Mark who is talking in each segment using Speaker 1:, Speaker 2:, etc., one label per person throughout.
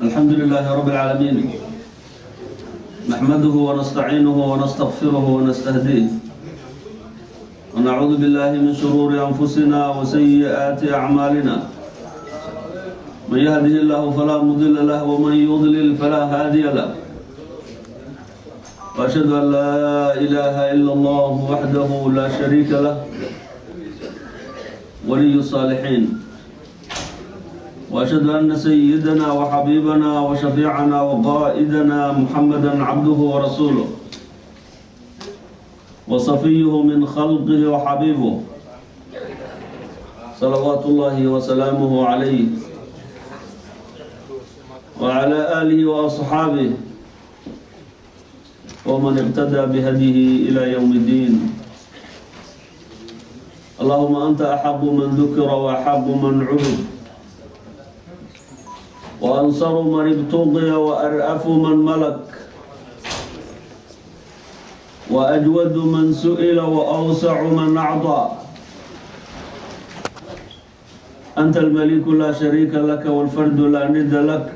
Speaker 1: الحمد لله رب العالمين، نحمده ونستعينه ونستغفره ونستهديه، ونعوذ بالله من شرور أنفسنا وسيئات أعمالنا. من يهده الله فلا مضل له، ومن يضلل فلا هادي له. وأشهد أن لا إله إلا الله وحده لا شريك له، ولي الصالحين. وأشهد أن سيدنا وحبيبنا وشفيعنا وقائدنا محمدا عبده ورسوله وصفيه من خلقه وحبيبه، صلوات الله وسلامه عليه وعلى آله وأصحابه ومن اقتدى بهديه إلى يوم الدين. اللهم أنت أحق من ذكر وأحق من عبد وأنصر من ابتغي وأرأف من ملك وأجود من سئل وأوسع من أعطى. أنت الملك لا شريك لك، والفرد لا ند لك،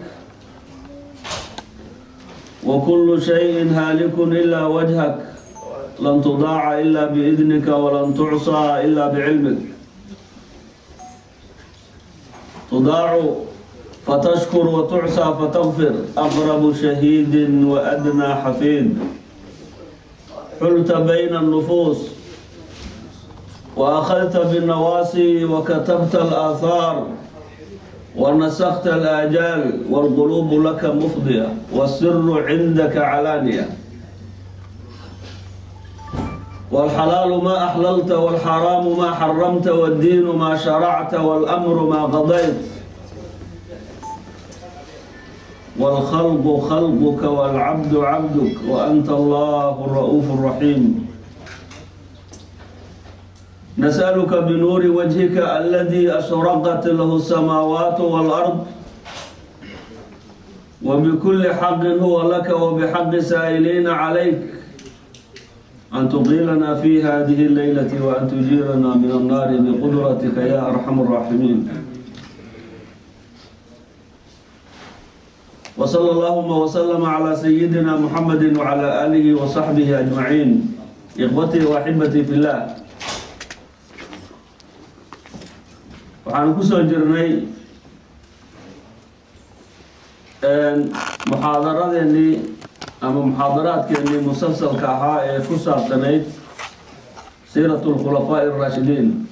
Speaker 1: وكل شيء هالك إلا وجهك. لن تطاع إلا بإذنك ولن تعصى إلا بعلمك. تطاع فتشكر وتعصى فتغفر. أقرب شهيد وأدنى حفيد. حلت بين النفوس وأخذت بالنواصي وكتبت الآثار ونسخت الآجال، والقلوب لك مفضية والسر عندك علانية. والحلال ما أحللت والحرام ما حرمت، والدين ما شرعت والأمر ما قضيت، والخلق خلقك والعبد عبدك، وأنت الله الرؤوف الرحيم. نسألك بنور وجهك الذي أشرقت له السماوات والأرض، وبكل حق هو لك، وبحق سائلين عليك، أن تقيلنا في هذه الليلة وأن تجيرنا من النار بقدرتك يا أرحم الراحمين. وصلى اللهم وسلم على سيدنا محمد وعلى آله وصحبه أجمعين. إخوتي وأحبتي في الله، waxaanu kusoo jirnay muxaadaradeennii ama muxaadaraadkeennii musalsalka ahaa ee ku saabsanayd siiratu alkhulafaa'i alraashidiin.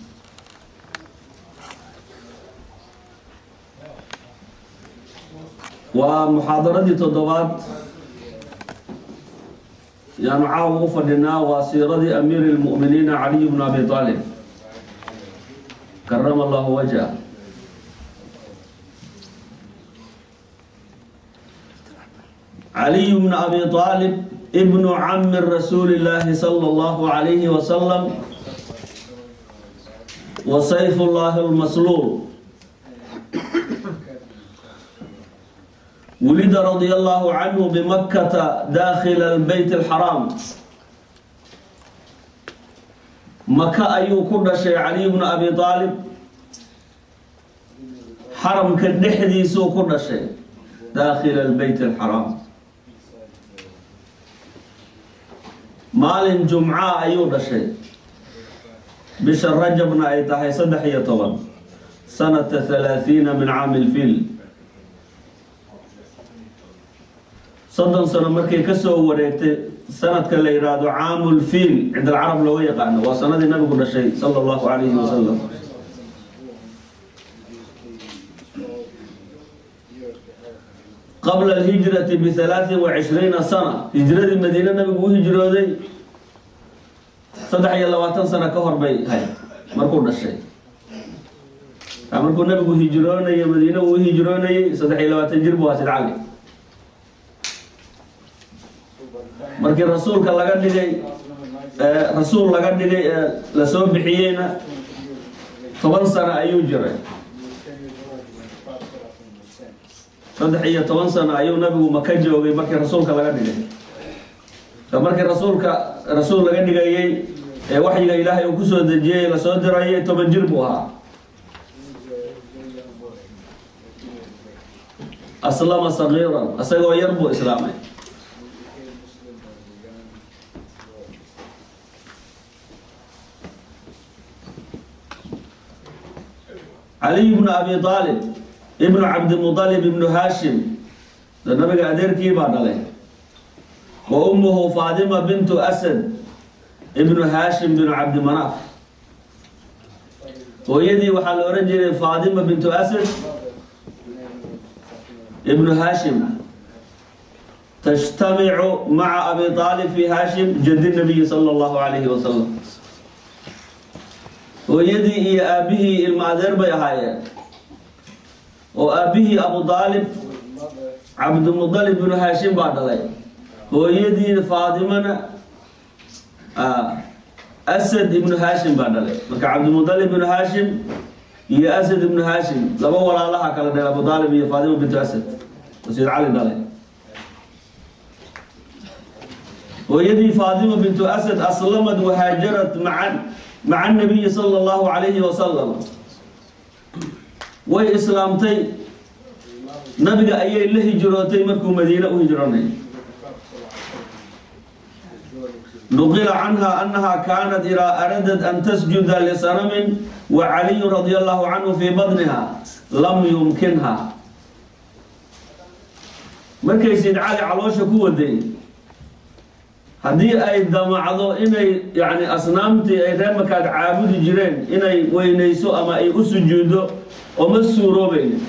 Speaker 1: Waa muxaadaradii toddobaad yaanu caawa u fadhinaa. Waa siiradii amiiri lmu'miniina Caliy bn Abi Aalib karama allahu wajh. Caliy bn Abi Aalib, ibnu cami rasuuli llaahi sala allahu alayhi wasalam wa sayf llahi lmasluul, wulida radia allahu canhu bimakkata dakhila albeyt alxaraam. Maka ayuu ku dhashay Caliy bnu Abi Aalib, xaramka dhexdiisuu ku dhashay, daakhila albeyt alxaraam. Maalin jumca ayuu dhashay, bisha Rajabna ay tahay 13, sanata 30 min caami lfil. 30 sano markay kasoo wareegtay sanadka la yidhaahdo caamulfiil cinda alcarab looga yaqaano, waa sanadii nabigu dhashay sala allahu calayhi wasalam. Qabla alhijrati bi23 sana, hijradii Madiine nabigu u hijrooday 23 sano ka hor bay ahayd markuu dhashay. Markuu nabigu hijroonayay, Madiine uu hijroonayay, 23 jir buu ahaa Sid Cali. Markii rasuulka laga dhigay, rasuul laga dhigay ee lasoo bixiyeyna, 10 sano ayuu jiray. 13 sano ayuu nabigu Maka joogay markii rasuulka laga dhigay. Markii rasuulka rasuul laga dhigayey ee waxyiga Ilaahay uu kusoo dejiyey, lasoo dirayay, 10 jir buu ahaa. Aslama sagiiran, isagoo yar buu islaamay.
Speaker 2: Became Muslim as a young boy.
Speaker 1: Caliy bnu Abi Aalib ibnu Cabdimudalib ibnu Haashim, de nabiga adeerkii baa dhalay. Wa ummuhu Faatima bintu Asad ibnu Haashim binu Cabdimanaaf. Hooyadii waxaa la ohan jiray Faatima bintu Asad
Speaker 2: Mother's name was Fatima.
Speaker 1: Ibnu Haashim. Tajtamicu maca Abi Aalib fi Haashim, jaddi nabiyi sala allahu calayhi wasalam. Hooyadii iyo aabbihii ilma adeer bay ahaayeen, oo aabbihii Abu Aalib
Speaker 2: His mother
Speaker 1: Cabdimudalib binu Haashim baa dhalay. Hooyadii Faatimana Asad ibnu Haashim baa dhalay. Marka Cabdimudalib ibnu Haashim iyo Asad ibnu Haashim laba walaalaha kala dhalay, Abu Aalib iyo Faatima bintu Asad oo Sayid Cali dhalay. Hooyadii Faatima bintu Asad aslamad wahaajarat maca nabiyi sala allahu calayhi wasalam. Way islaamtay, nabiga ayay la hijrootay markuu Madiine u hijroonay. Nuqila canha annaha kaanat idaa aradat an tasjuda lisanamin wa Caliyu radia allahu canhu fii badniha lam yumkinha. Markay Sayd Cali caloosha ku waday, haddii ay damacdo inay yani asnaamtii ay reer Makaad caabudi jireen inay weynayso ama ay u sujuuddo, ooma suuroobaynin.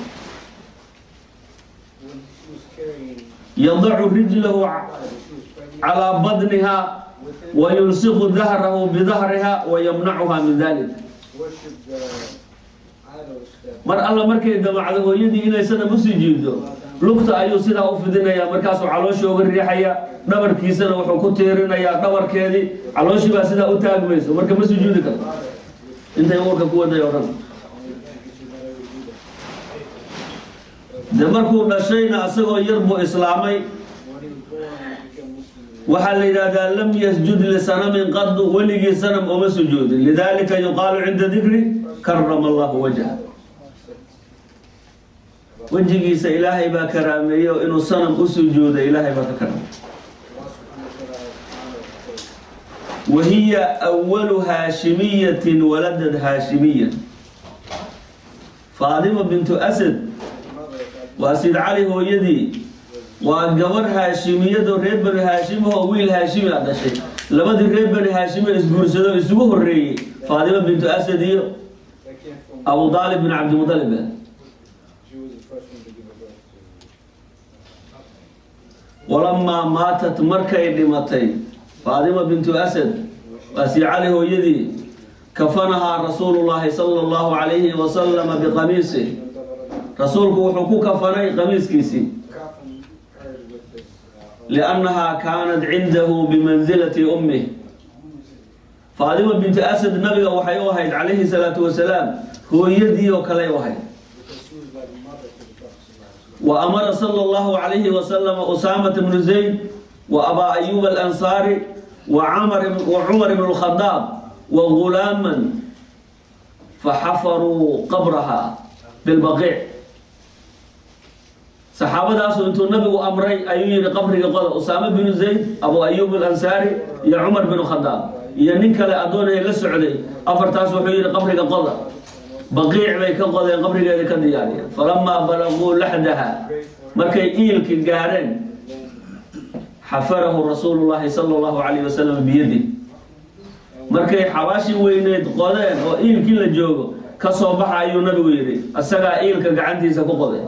Speaker 2: When she was carrying
Speaker 1: Yadacu rijlahu
Speaker 2: she was pregnant
Speaker 1: calaa badniha
Speaker 2: with him,
Speaker 1: wa yulsiqu dahrahu bidahriha wa yamnacuha min dalik.
Speaker 2: Worship the idols that
Speaker 1: Mar alla markay damacdo hooyadii inay sanam u sujuuddo, lugta ayuu sidaa u fidinayaa, markaasuu calooshii uga riixaya, dhabarkiisana wuxuu ku tiirinayaa dhabarkeedii. Calooshii baa sidaa u taagmayso, marka ma sujuudi karto intay uurka ku waday oo dhan.
Speaker 2: She never do that.
Speaker 1: De markuu dhashayna asagoo yar buu islaamay.
Speaker 2: When he was born, he became Muslim.
Speaker 1: Waxaa la yidhahdaa lam yasjud lisanamin qadu, weligii sanam uma sujuudin. Lidalika yuqaalu cinda dikri karama allahu wajha, wejigiisa Ilaahay baa karaameeyey, oo inuu sanam u sujuuday Ilaahay baa ka karaamey.
Speaker 2: Allah subhanahu wa ta'ala honored his
Speaker 1: Wahiya awalu haashimiyatin waladad haashimiya. Faadima bintu Asad
Speaker 2: mother.
Speaker 1: waa Sid Cali hooyadii, waa gabar haashimiyado reer Bani Haashim oo wiil Haashimi a dhashay. Labadii reer Bani Haashime isguursado isugu horreeyey Faadima bintu Asad iyo
Speaker 2: That came from
Speaker 1: Abu Aalib bin Cabdimudalib.
Speaker 2: She was the first one to give a birth to.
Speaker 1: Walamaa maatat, markay dhimatay Faadima bintu Asad, waa Sii Cali hooyadii, kafanahaa Rasuulu llaahi sala allahu calayhi wasalama biqamiisih. Rasuulku wuxuu ku kafanay qamiiskiisii.
Speaker 2: Kafan her with this
Speaker 1: Liannahaa kaanat cindahu bimansilati ummih. Faadima bintu Asad nabiga waxay u ahayd calayhi salaatu wasalaam hooyadii oo kaley u ahayd.
Speaker 2: Because she was like mother to the Prophet sallallahu alaihi wasallam.
Speaker 1: Wa amara sala allahu calayhi wasalam Usaamata bnu Zayd wa Abaa Ayuba Alansaari wa camar wa Cumar ibn lkhadaab wa gulaaman faxafaruu qabraha bilbaqiic. Saxaabadaasu intuu nabigu amray ayuu yihi qabriga qoda. Usaame binu Zayd, Abu Ayub Alansaari iyo Cumar binu Khadaab iyo nin kale addoonaya la socday, afartaas wuxuu yihi qabriga qoda. Baqiic bay ka qodeen, qabrigeeda ka diyaariyeen. Falamaa balaguu laxdaha, markay iilka gaareen, xafarahu Rasuulu llaahi sala allahu calayh wasalam biyadih. Markay xabaashi weyneed qodeen oo iilkii la joogo, ka soo baxa ayuu nabigu yidhi. Isagaa iilka gacantiisa ku qoday.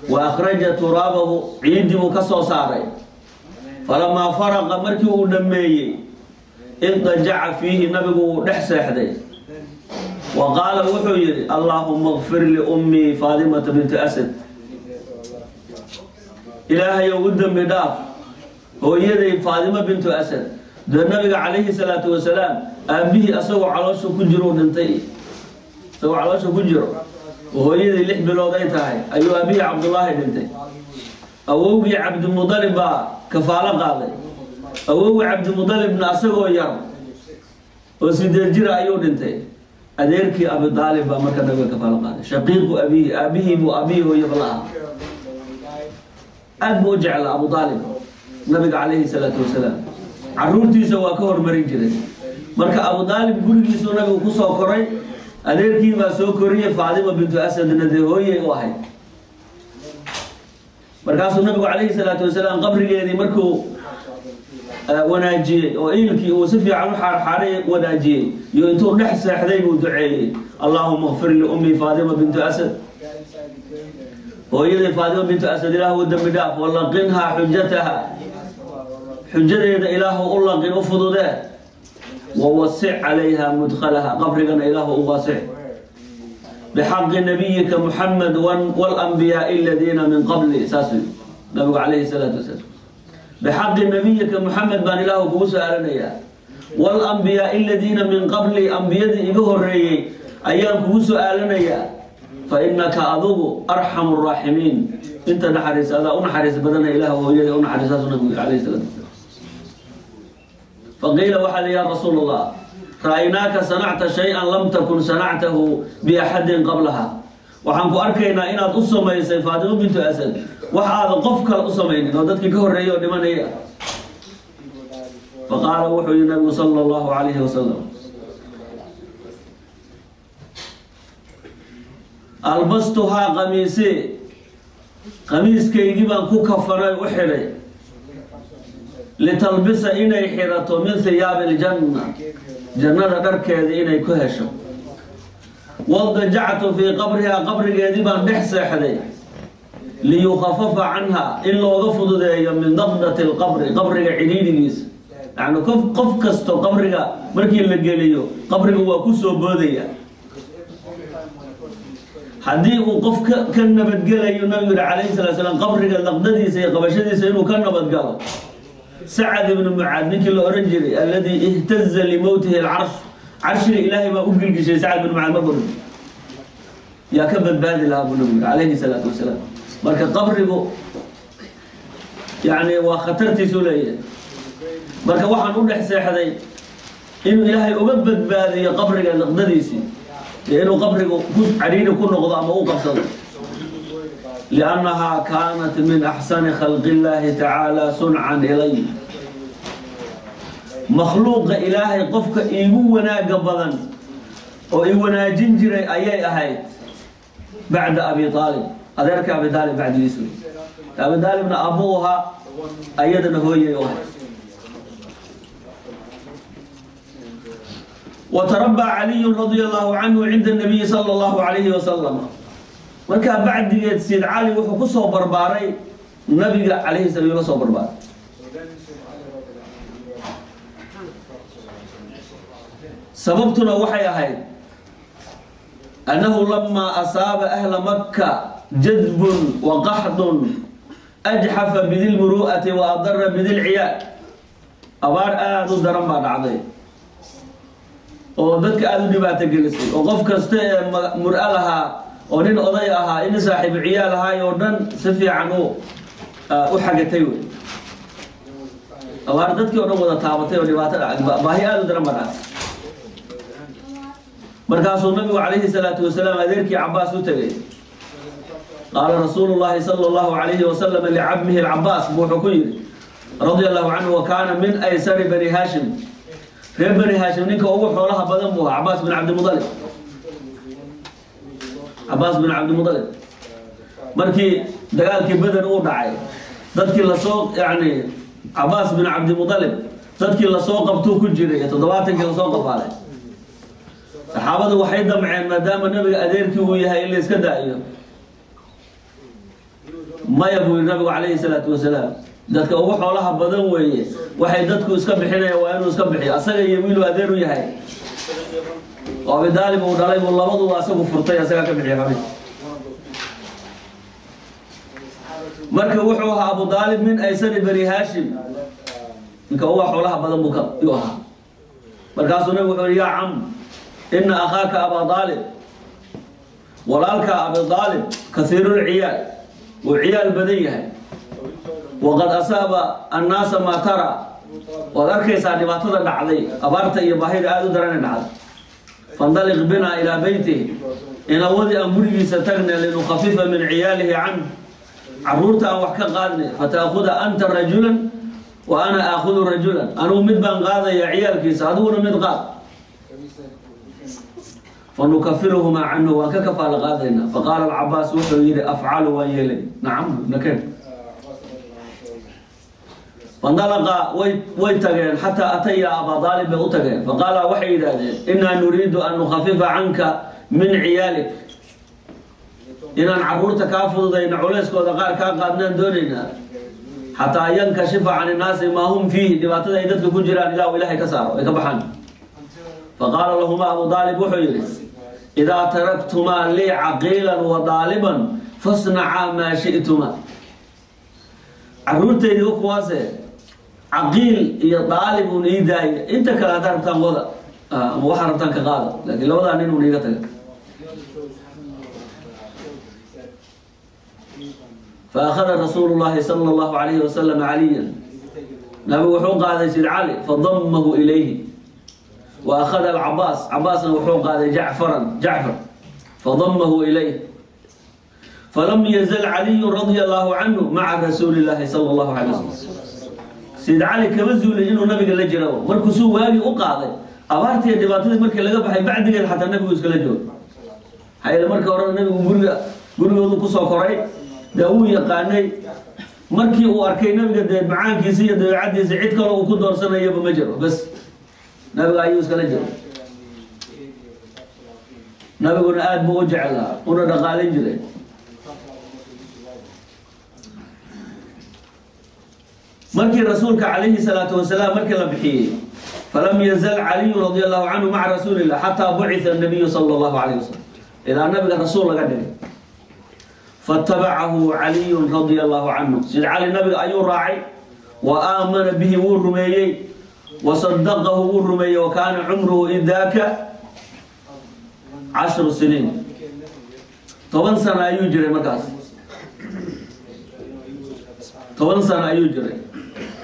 Speaker 1: Wa akhraja turaabahu, ciiddii buu ka soo saaray. Falamaa faraqa, markii uu dhammeeyey, indajaca fiihi, nabigu wuu dhex seexday. Wa qaala, wuxuu yidhi: "Allaahuma kfir liummii Faatimata binti Asad." Ilaahayow, u dembi dhaaf hooyaday Faadimo bintu Asad. Dee nabiga calayhi salaatu wasalaam aabbihii asagoo caloosha ku jiro dhintay. Isagoo caloosha ku jiro oo hooyadii 6 bilood ay tahay ayuu aabbihii Cabdullaahi dhintay. Awowgii Cabdimudalib baa kafaalo qaaday. Awowgii Cabdimudalibna asagoo yar oo 8 jira ayuu dhintay. Adeerkii Abi Aalib baa marka nabiga kafaalo qaaday. Shaqiiqu abiihi, aabihii buu, aabihii hooyaba la ahaa.
Speaker 2: Care of him, but when he died,
Speaker 1: Aad buu u jeclaa Abu Aalib nabiga calayhi salaatu wasalaam. Caruurtiisa waa ka hormarin jiray. Marka Abu Aalib gurigiisuu nabigu kusoo koray, adeerkii baa soo koriyey. Faadima bintu Asadna dee hooyey u ahayd. Markaasuu nabigu calayhi salaatu wasalaam qabrigeedii markuu wanaajiyey oo iilkii uu si fiican u xaarxaaray, wanaajiyey iyo intuu dhex seexday buu duceeyey: "Allahuma kfir liummi Faadima bintu Asad."
Speaker 2: Got inside the grave and
Speaker 1: Hooyadii Faadima bintu Asad Ilaahu u dembi dhaaf. "Walaqinhaa xujataha."
Speaker 2: He asked Allah,
Speaker 1: Xujadeeda Ilaahu u laqin, u fududee. "Wawasic calayha mudkhalaha." Qabrigana Ilaahu u waasic. "Bixaqi nabiyika Muxamed walanbiyaai aladiina min qabli." Saas yidhi nabigu calayhi salaatu wasalaam. Bixaqi nabiyika Muxamed baan Ilaahu kugu su-aalanayaa, walanbiyaai aladiina min qabli, ambiyadii iga horeeyey ayaan kugu su-aalanayaa. Fa inaka, adugu, arxamu raaximiin, inta naxariis adaa u naxariis badana, Ilaah hooyada u naxariis. Saasuu nabigu yidhi calayhi salaatu wasalaam. Faqiila, waxaa li: "Ya rasuul Allah, ra'aynaaka sanacta shay-an lam takun sanactahu biaxadin qablaha." Waxaan ku arkaynaa inaad u samaysay Faatimo bintu Asad wax aadan qof kale u samaynin oo dadkii ka horreeyay oo dhimanaya. Faqaala, wuxuu yihi nabigu sala allahu calayhi wasalam: "Albastuhaa qamiisi, qamiiskaygii baan ku kafanay, u xidhay, litalbisa, inay xidhato, min hiyaabi aljanna, jannada dharkeeda inay ku hesho. Wadajactu fii qabrihaa, qabrigeedii baan dhex seexday, liyukhafafa canha, in looga fududeeyo, min daqdati lqabri, qabriga cidhiidhigiisa." Yani qof kasto qabriga markii la geliyo, qabriga waa ku soo boodaya. Haddii uu qof ka nabadgelayo, nabigu yihi calayhi salatu salaam, qabriga laqdadiisa iyo qabashadiisa inuu ka nabadgalo, Sacad ibnu Mucaad ninkii la oran jiray, alladii ihtaza limowtihi alcarsh, carshiga Ilaahay baa u gilgishay Sacad ibnu Mucaad markuu dhintay, yaa ka badbaadi lahaa, buu nabigu yihi calayhi salaatu wasalaam. Marka qabrigu yani waa khatartiisu leeyahay. Marka waxaan u dhex seexday inuu Ilaahay uga badbaadiyo qabriga laqdadiisii iyo inuu qabrigu ku cadhiiri ku noqdo ama u qabsado. Liannahaa kaanat min axsani khalqi illaahi tacaala suncan ilay, makhluuqa Ilaahay qofka iigu wanaaga badan oo i wanaajin jiray ayay ahayd, bacda Abi Aalib, adeerka Abi Aalib bacdigiis wey. Abi Aalibna aabuu ahaa, ayadana hooyay u ahayd. وتربى علي رضي الله عنه عند النبي صلى الله عليه وسلم. Markaa bacdigeed Sayid Cali wuxuu ku soo barbaaray nabiga calayhi salam, la soo barbaaray.
Speaker 2: So then Sayyid Ali radiallahu anhu grew up with Prophet sallallahu alayhi wasallam.
Speaker 1: Sababtuna waxay ahayd annahu lamaa asaaba ahla Makka jadbun wa qaxdun ajxafa bidi lmuru'ati wa adara bidi lciyaal. Abaar aada u daran baa dhacday oo dadka aada u dhibaato gelisay, oo qof kasta ee mur'a lahaa oo nin oday ahaa, nin saaxiibu ciyaal ahaay oo dhan si fiican u xagatay wey. Abaar dadkii oo dhan wada taabatay oo dhibaato dhacday, baahi aada u daran baa dhacday. Markaasuu nabigu calayhi salaatu wasalaam adeerkii Cabaas u tegay. Qaala rasuulu llahi sala allahu calayhi wasalam licamihi Alcabaas buu wuxuu ku yidhi radia allahu canhu, wa kaana min aysari Bani Haashim, reer Bani Haashim ninka ugu xoolaha badan buu ahaa, Cabaas bin Cabdimudalib. Cabaas bin Cabdimudalib markii dagaalkii Beder uu dhacay, dadkii lasoo, yani Cabaas bin Cabdimudalib dadkii lasoo qabtuu ku jiray ee 70kii lasoo qafaalay. Saxaabadu waxay damceen, maadaama nabiga adeerkii uu yahay, in la iska daayo. "Maya," buu yihi nabigu calayhi salaatu wasalaam, "dadka ugu xoolaha badan weeye. Waxay dadku iska bixinayaan waa inuu iska bixiyo." Asaga iyo wiiluu adeer u yahay oo Abidaalib uu dhalay buu labaduba asagu furtay, asagaa ka bixiya xoolihi. Marka wuxuu ahaa Abu Daalib min aysari Bani Haashim, ninka uga xoolaha badan buu ka yuu ahaa. Markaasuu nabigu wuxuu yihi: "Yaa cam, ina akhaaka Abaa Aalib, walaalka Abi Aalib, kasiirulciyaal, wuu ciyaal badan yahay. Waqad asaaba annaasa maa tara, waad arkaysaa dhibaatada dhacday, abaarta iyo baahida aada u darana dhacday." Fandaliq binaa ilaa beytihi, inawadi aan gurigiisa tagna, linukhafifa min ciyaalihi canhu, caruurta aan wax ka qaadnay. Fataakuda anta rajulan wa ana aakhudu rajulan, anugu mid baan qaadaya ciyaalkiisa, adiguna mid qaad. Fanukafiluhumaa canhu, waan ka kafaala qaadaynaa. Faqaala Alcabaas wuxuu yihi: afcalu, waan yeelay, nacam, nakeen. Fandalaqa, way tageen, xataa ataya Abaa Aalib bay u tageen. Faqaala, waxay yidhaahdeen: innaa nuriidu an nukhafifa canka min ciyaalik, inaan caruurta kaa fududayno, culeyskooda qaar kaa qaadnaan doonaynaa, xataa yankashifa can innaasi maa hum fiihi, dhibaatada ay dadka ku jiraan ilaa uu Ilaahay ka saaro, ay ka baxaan. Faqaala lahumaa Abu Aalib wuxuu yidhi: idaa taraktumaa lii caqiilan wa daaliban fasnacaa maa shi'tumaa. Caruurteydii kuwaase Caqiil iyo Daalib uun ii daaya, inta kale haddaa rabtaan wada ama waxaa rabtaan ka qaada, laakiin labadaa nin uun iiga taga. Faakhada rasuulu llahi sala allahu alayhi wasalam caliyan, nabigu wuxuu qaaday Sid Cali, fadamahu ilayhi. Wa akhada alcabaas, Cabaasna wuxuu qaaday Jacfaran, Jacfar, fadamahu ilayh. Falam yazal Caliyu radia allahu canhu maca rasuuli llahi sala allahu alay wasalam. Sayid Cali kama zuulin inuu nabiga la jirabo. Markuu suu waagii u qaaday, abaartii iyo dhibaatadii markii laga baxay bacdigeed, xataa nabigu iskala joogo. Maxaa yeele, markii horena nabigu gurigoodu kusoo koray, dee wuu yaqaanay. Markii uu arkay nabiga, dee macaankiisa iyo dabeecadiisa, cid kale uu ku doorsanayaba ma jiro, bas nabiga ayuu iskala jiro. Nabiguna aada buu u jeclaa una dhaqaalin jiray. Markii rasuulka calayhi salaatu wasalaam markii la bixiyey, falam yazal Caliyu radia allahu canhu maca rasuuli illah xataa bucitha nabiyu sala allahu alayh wasalam, ilaa nabiga rasuul laga dhigay. Fatabacahu Caliyun radia allahu canhu, Sid Cali nabiga ayuu raacay. Wa aamana bihi, wuu rumeeyey. Wa sadaqahu, wuu rumeeyey. Wa kaana cumruhu idaaka 10 siniin, 10 sano ayuu jiray markaas, 10 sano ayuu jiray.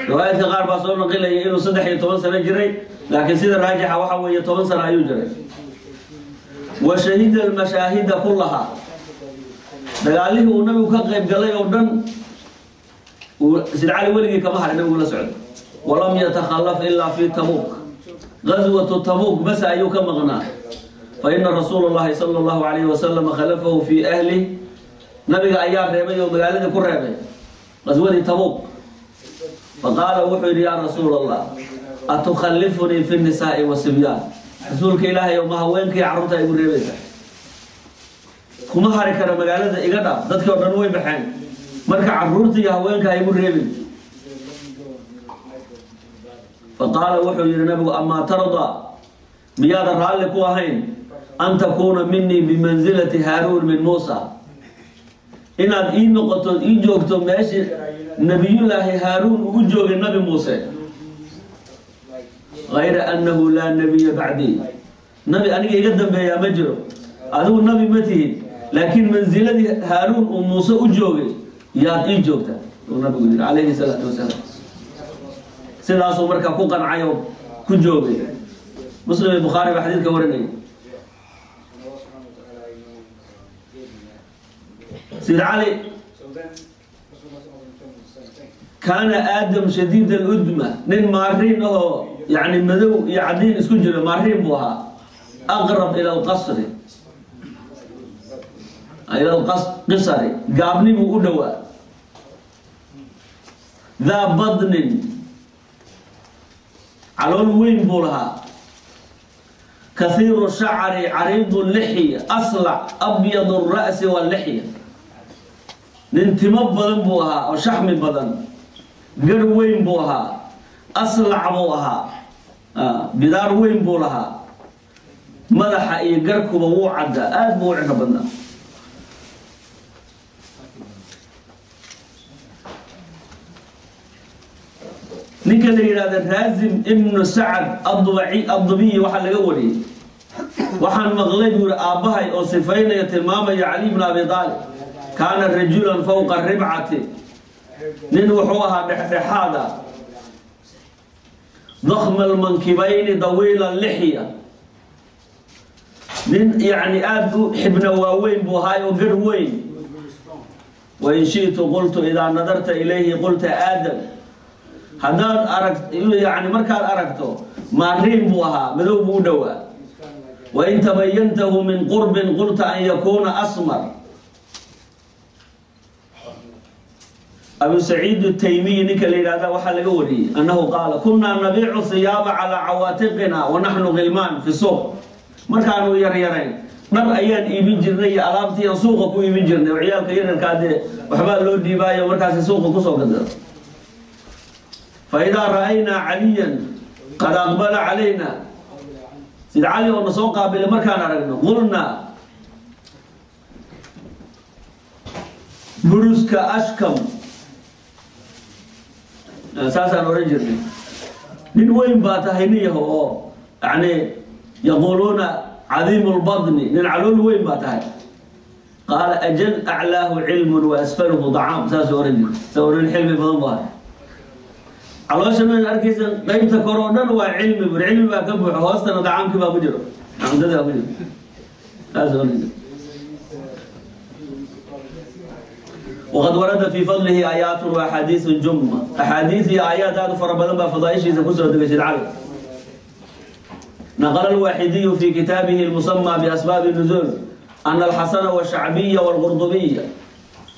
Speaker 1: Riwaayadka qaar baa soo naqilaya inuu 13 sano jiray, laakiin sida raajixa waxa weeye 10 sano ayuu jiray. Wa shahida almashaahida kullaha, dagaalihii uu nabigu ka qayb galay oo dhan Sid Cali weligii kama haray, nabigu la socday. Walam yatakhalaf ilaa fi Tabuuk, gaswatu Tabuuk bas ayuu ka maqnaa. Fa ina rasuula llahi sala allahu alayhi wasalam khalafahu fi ahlih, nabiga ayaa reebay oo magaaladii ku reebay qaswadii Tabuuk. Faqaala, wuxuu yidhi: yaa rasuul Allah, atukhallifunii fi nisaai wasibyaan? Rasuulka Ilaahay, ma haweenkii carruurta igu reebaysa? Kuma hari kara magaalada, iga dhaaf, dadkii o dhan way baxeen, marka carruurta iyo haweenka ha igu reebin. Faqaala, wuxuu yihi nabigu: amaa tardaa, miyaadan raalli ku ahayn, an takuuna minii bimansilati Haaruun min Muusa, inaad ii noqoto, ii joogto meeshii Nabiyullaahi Haaruun ugu joogay Nabi Muuse? Gayra annahu laa nabiya bacdii, nabi aniga iga dambeeyaa ma jiro, adigu nabi ma tihid, laakiin mansiladii Haaruun uu Muuse u joogay yaad ii joogtaa, uu nabigu yidhi calayhi salaatu wasalaam. Sidaasuu markaa ku qancay oo ku joogay. Muslim iyo Bukhaari baa xadiidka warinaya.
Speaker 2: And Allah subhanahu wa ta'ala, gave me that.
Speaker 1: Sayid Cali
Speaker 2: So then, Rasulullah sallallahu alayhi wa sallam the same thing.
Speaker 1: kaana Aadam shadiid aludma, nin maariin ahoo yani madow iyo cadiin isku jiro, maariin buu ahaa. Aqrab ila alqasri, ila alqisari, gaabni buu u dhowaa. Daa badnin, calool weyn buu lahaa. Kahiiru shacri, cariidu lixya, aslac, abyad ra'si walixya. Nin timo badan buu ahaa oo shaxmi badan, garh weyn buu ahaa, aslac buu ahaa, bidaar weyn buu lahaa, madaxa iyo garhkuba wuu caddaa, aada buu u ciro badnaa. Ninka la yidhahda Raazim Ibnu Sacad Addubaci Addubiyi waxaa laga wariyey: waxaan maqlay, buu yihi, aabbahay oo sifaynaya, tilmaamaya Cali bn Abi Aalib. Kaana rajulan fawqa ribcati, nin wuxuu ahaa dhexdhexaad ah, dakma almankibayni, dawiila lixya. Nin yani aada u xibna waaweyn buu ahaay oo gar weyn. Wain shi'tu qultu idaa nadarta ilayhi qulta aadam. Haddaad arag, yani markaad aragto, maariin buu ahaa, madow buu u dhowaa. Wain tabayantahu min qurbin qulta an yakuuna asmar. Abu Saciid Taymiyi ninka la yidhahda waxaa laga wariyey annahu qaala: kunaa nabiicu hiyaaba calaa cawaatiqina wa naxnu khilmaan fi suuq. Markaanu yaryarayn dhar ayaan iibin jirnay iyo alaabtii aan suuqa ku iibin jirnay, oo ciyaalka yaryarkaa dee waxbaa loo dhiibaayo, markaasi suuqa kusoo gada. Fa idaa ra'aynaa Caliyan qad aqbala calayna, sida Cali oo na soo qaabilay markaan aragno, qulnaa: buruska ashkam. Saasaan oran jirnay, nin weyn baa tahay, nin yaho oo yani yaquuluuna cadiimu lbatni, nin calool weyn baa tahay. Qaala: ajal, aclaahu cilmun wa asfaluhu dacaam. Saasuu oran jiray, isagoo nin xilmi badan bu ahay. Caloosha man arkaysa, qeybta kore oo dhan waa cilmi bur, cilmi baa ka buuxo, hoostana dacaamkii baa ku jiro, cuntada baa ku jiro. Saasuu oran jiray. Waqad warada fii fadlihi aayaatun wa axaadiisun jumma. Axaadiis iyo aayaad aada u fara badan baa fadaaishiisa kusoo degay Sid Cali. Naqla alwaaxidiyu fi kitaabihi lmusamaa biasbaabi nuzuul ana alxasana washacbiya walqurdubiya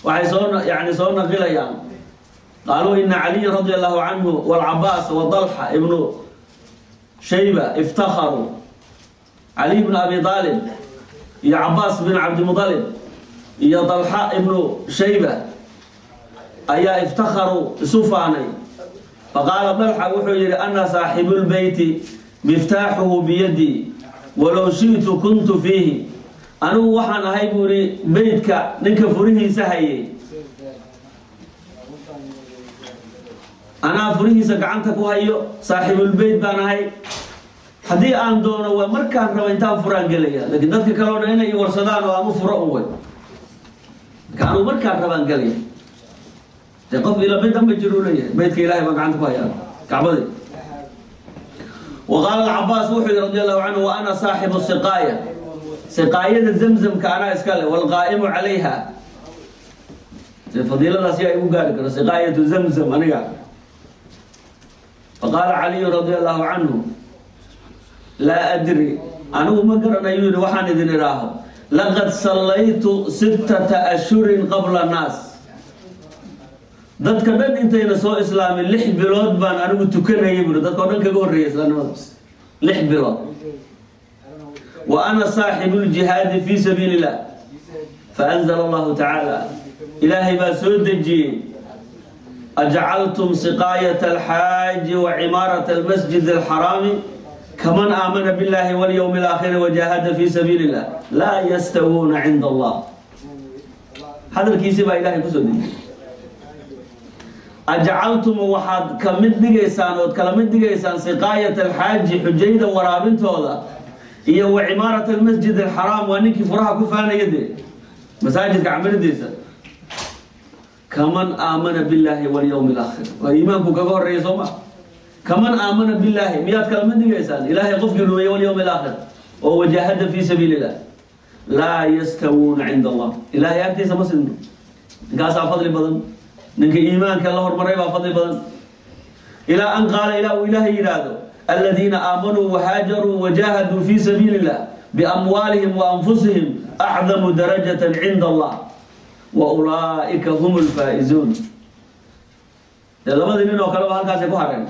Speaker 1: waxay soo yani soo naqilayaan, qaaluu ina Caliya radia allahu canhu walcabaas wa Dalxa ibnu Shayba iftakharuu. Caliy bnu Abi Aalib iyo Cabaas bin Cabdimudalib iyo Dalxa ibnu Shayba ayaa iftakharuu, isu faanay. Faqaala Dalxa, wuxuu yihi: ana saaxibulbeyti, miftaaxuhu biyadii, walow shi'tu kuntu fiihi. Anigu waxaan ahay, buu yihi, beytka ninka furihiisa hayay. Anaa furihiisa gacanta ku hayo, saaxibulbeyt baan ahay. Haddii aan doono, waa markaan raba intaan furaan gelaya, laakiin dadka kale o dhan inay i warsadaan oo aan u furo un way. Marka anugu markaan rabaan gelaya, dee qof ila mid dhanba jir uu leeyahay. Beytka Ilahay baan gacanta ku hayaa, kacbadii. Wa qaala Alcabaas, wuxuu yihi radi allahu canhu: wa ana saaxibu siqaaya, siqaayada Zamzamka anaa iska le, walqaa'imu calayha. Dee fadiiladaas yaa igu gaari karo? Siqaayatu Zamzam aniga. Faqaala Caliyu radia allahu canhu: laa adri, anigu ma garanayu yihi waxaan idin idhaaho. Laqad sallaytu 6 ashhurin qabla annaas. Dadka dhan intayna soo islaamin 6 bilood baan anigu tukanayay buuri, dadka o dhan kaga horreeyay islaamnimada 6 bilood. Wa ana saaxibu ljihaadi fi sabiili illah. Faanzala allahu tacaala, Ilaahay baa soo dejiyey: ajcaltum siqaayata alxaaji wa cimaarata almasjid alxaraami kaman aamana biاllahi walyowmi alaakhiri wajahada fi sabiili illah, laa yastawuuna cinda allah. Hadalkiisii baa Ilahay kusoo dejiyey: ajcaltum, waxaad ka mid dhigaysaan ood kala mid dhigaysaan siqaayat alxaaji, xujayda waraabintooda, iyo wa cimaarat almasjid alxaraam, waa ninkii furaha ku faanaya dee masaajidka camiridiisa, kaman aamana biاllahi walyowmi alaakhir. Waa iimaanku kaga horeeya, soo ma? Kaman aamana billahi, miyaad kala mid dhigaysaan Ilaahay qofkii rumeeyey, walyowmi alaakhir oo wajahada fi sabiili illah? Laa yastawuuna cinda allah. Ilahay agtiisa ma sidno. Ninkaasaa fadli badan, ninka iimaanka la hormaray baa fadli badan. Ilaa an qaala, ilaa uu Ilaahay yidhaahdo: aladiina aamanuu wahaajaruu wajahaduu fi sabiili illah biamwaalihim waanfusihim acdamu darajata cinda allah wa ulaa'ika hum lfaa'izuun. Dee labadii nin oo kaleba halkaasay ku hareen.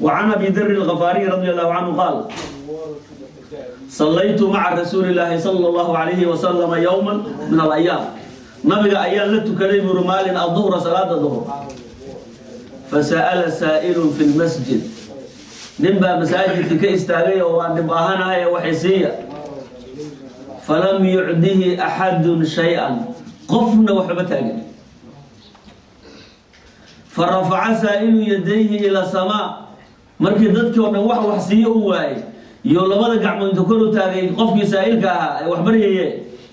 Speaker 1: Wa can Abi Dari Alghafaariy radi allahu canhu qaal: sallaytu maca rasuuli illaahi sala allahu alayhi wasalama yowman min alayaam. Nabiga ayaan la tukaday, buuri, maalin aduhra, salaada duhur. Fasa'ala saa'ilun fi lmasjid, nin baa masaajidka ka istaagay oo waan dhib ahanahay, waxay siiya. Falam yucdihi axadun shay-an, qofna waxba taagin. Farafaca saa'ilu yadayhi ila samaa. Markii dadkii oo dhan wax siiyo u waayey, iyo labada gacmood inta kor u taagay qofkii saa'ilka ahaa ee wax baryaye,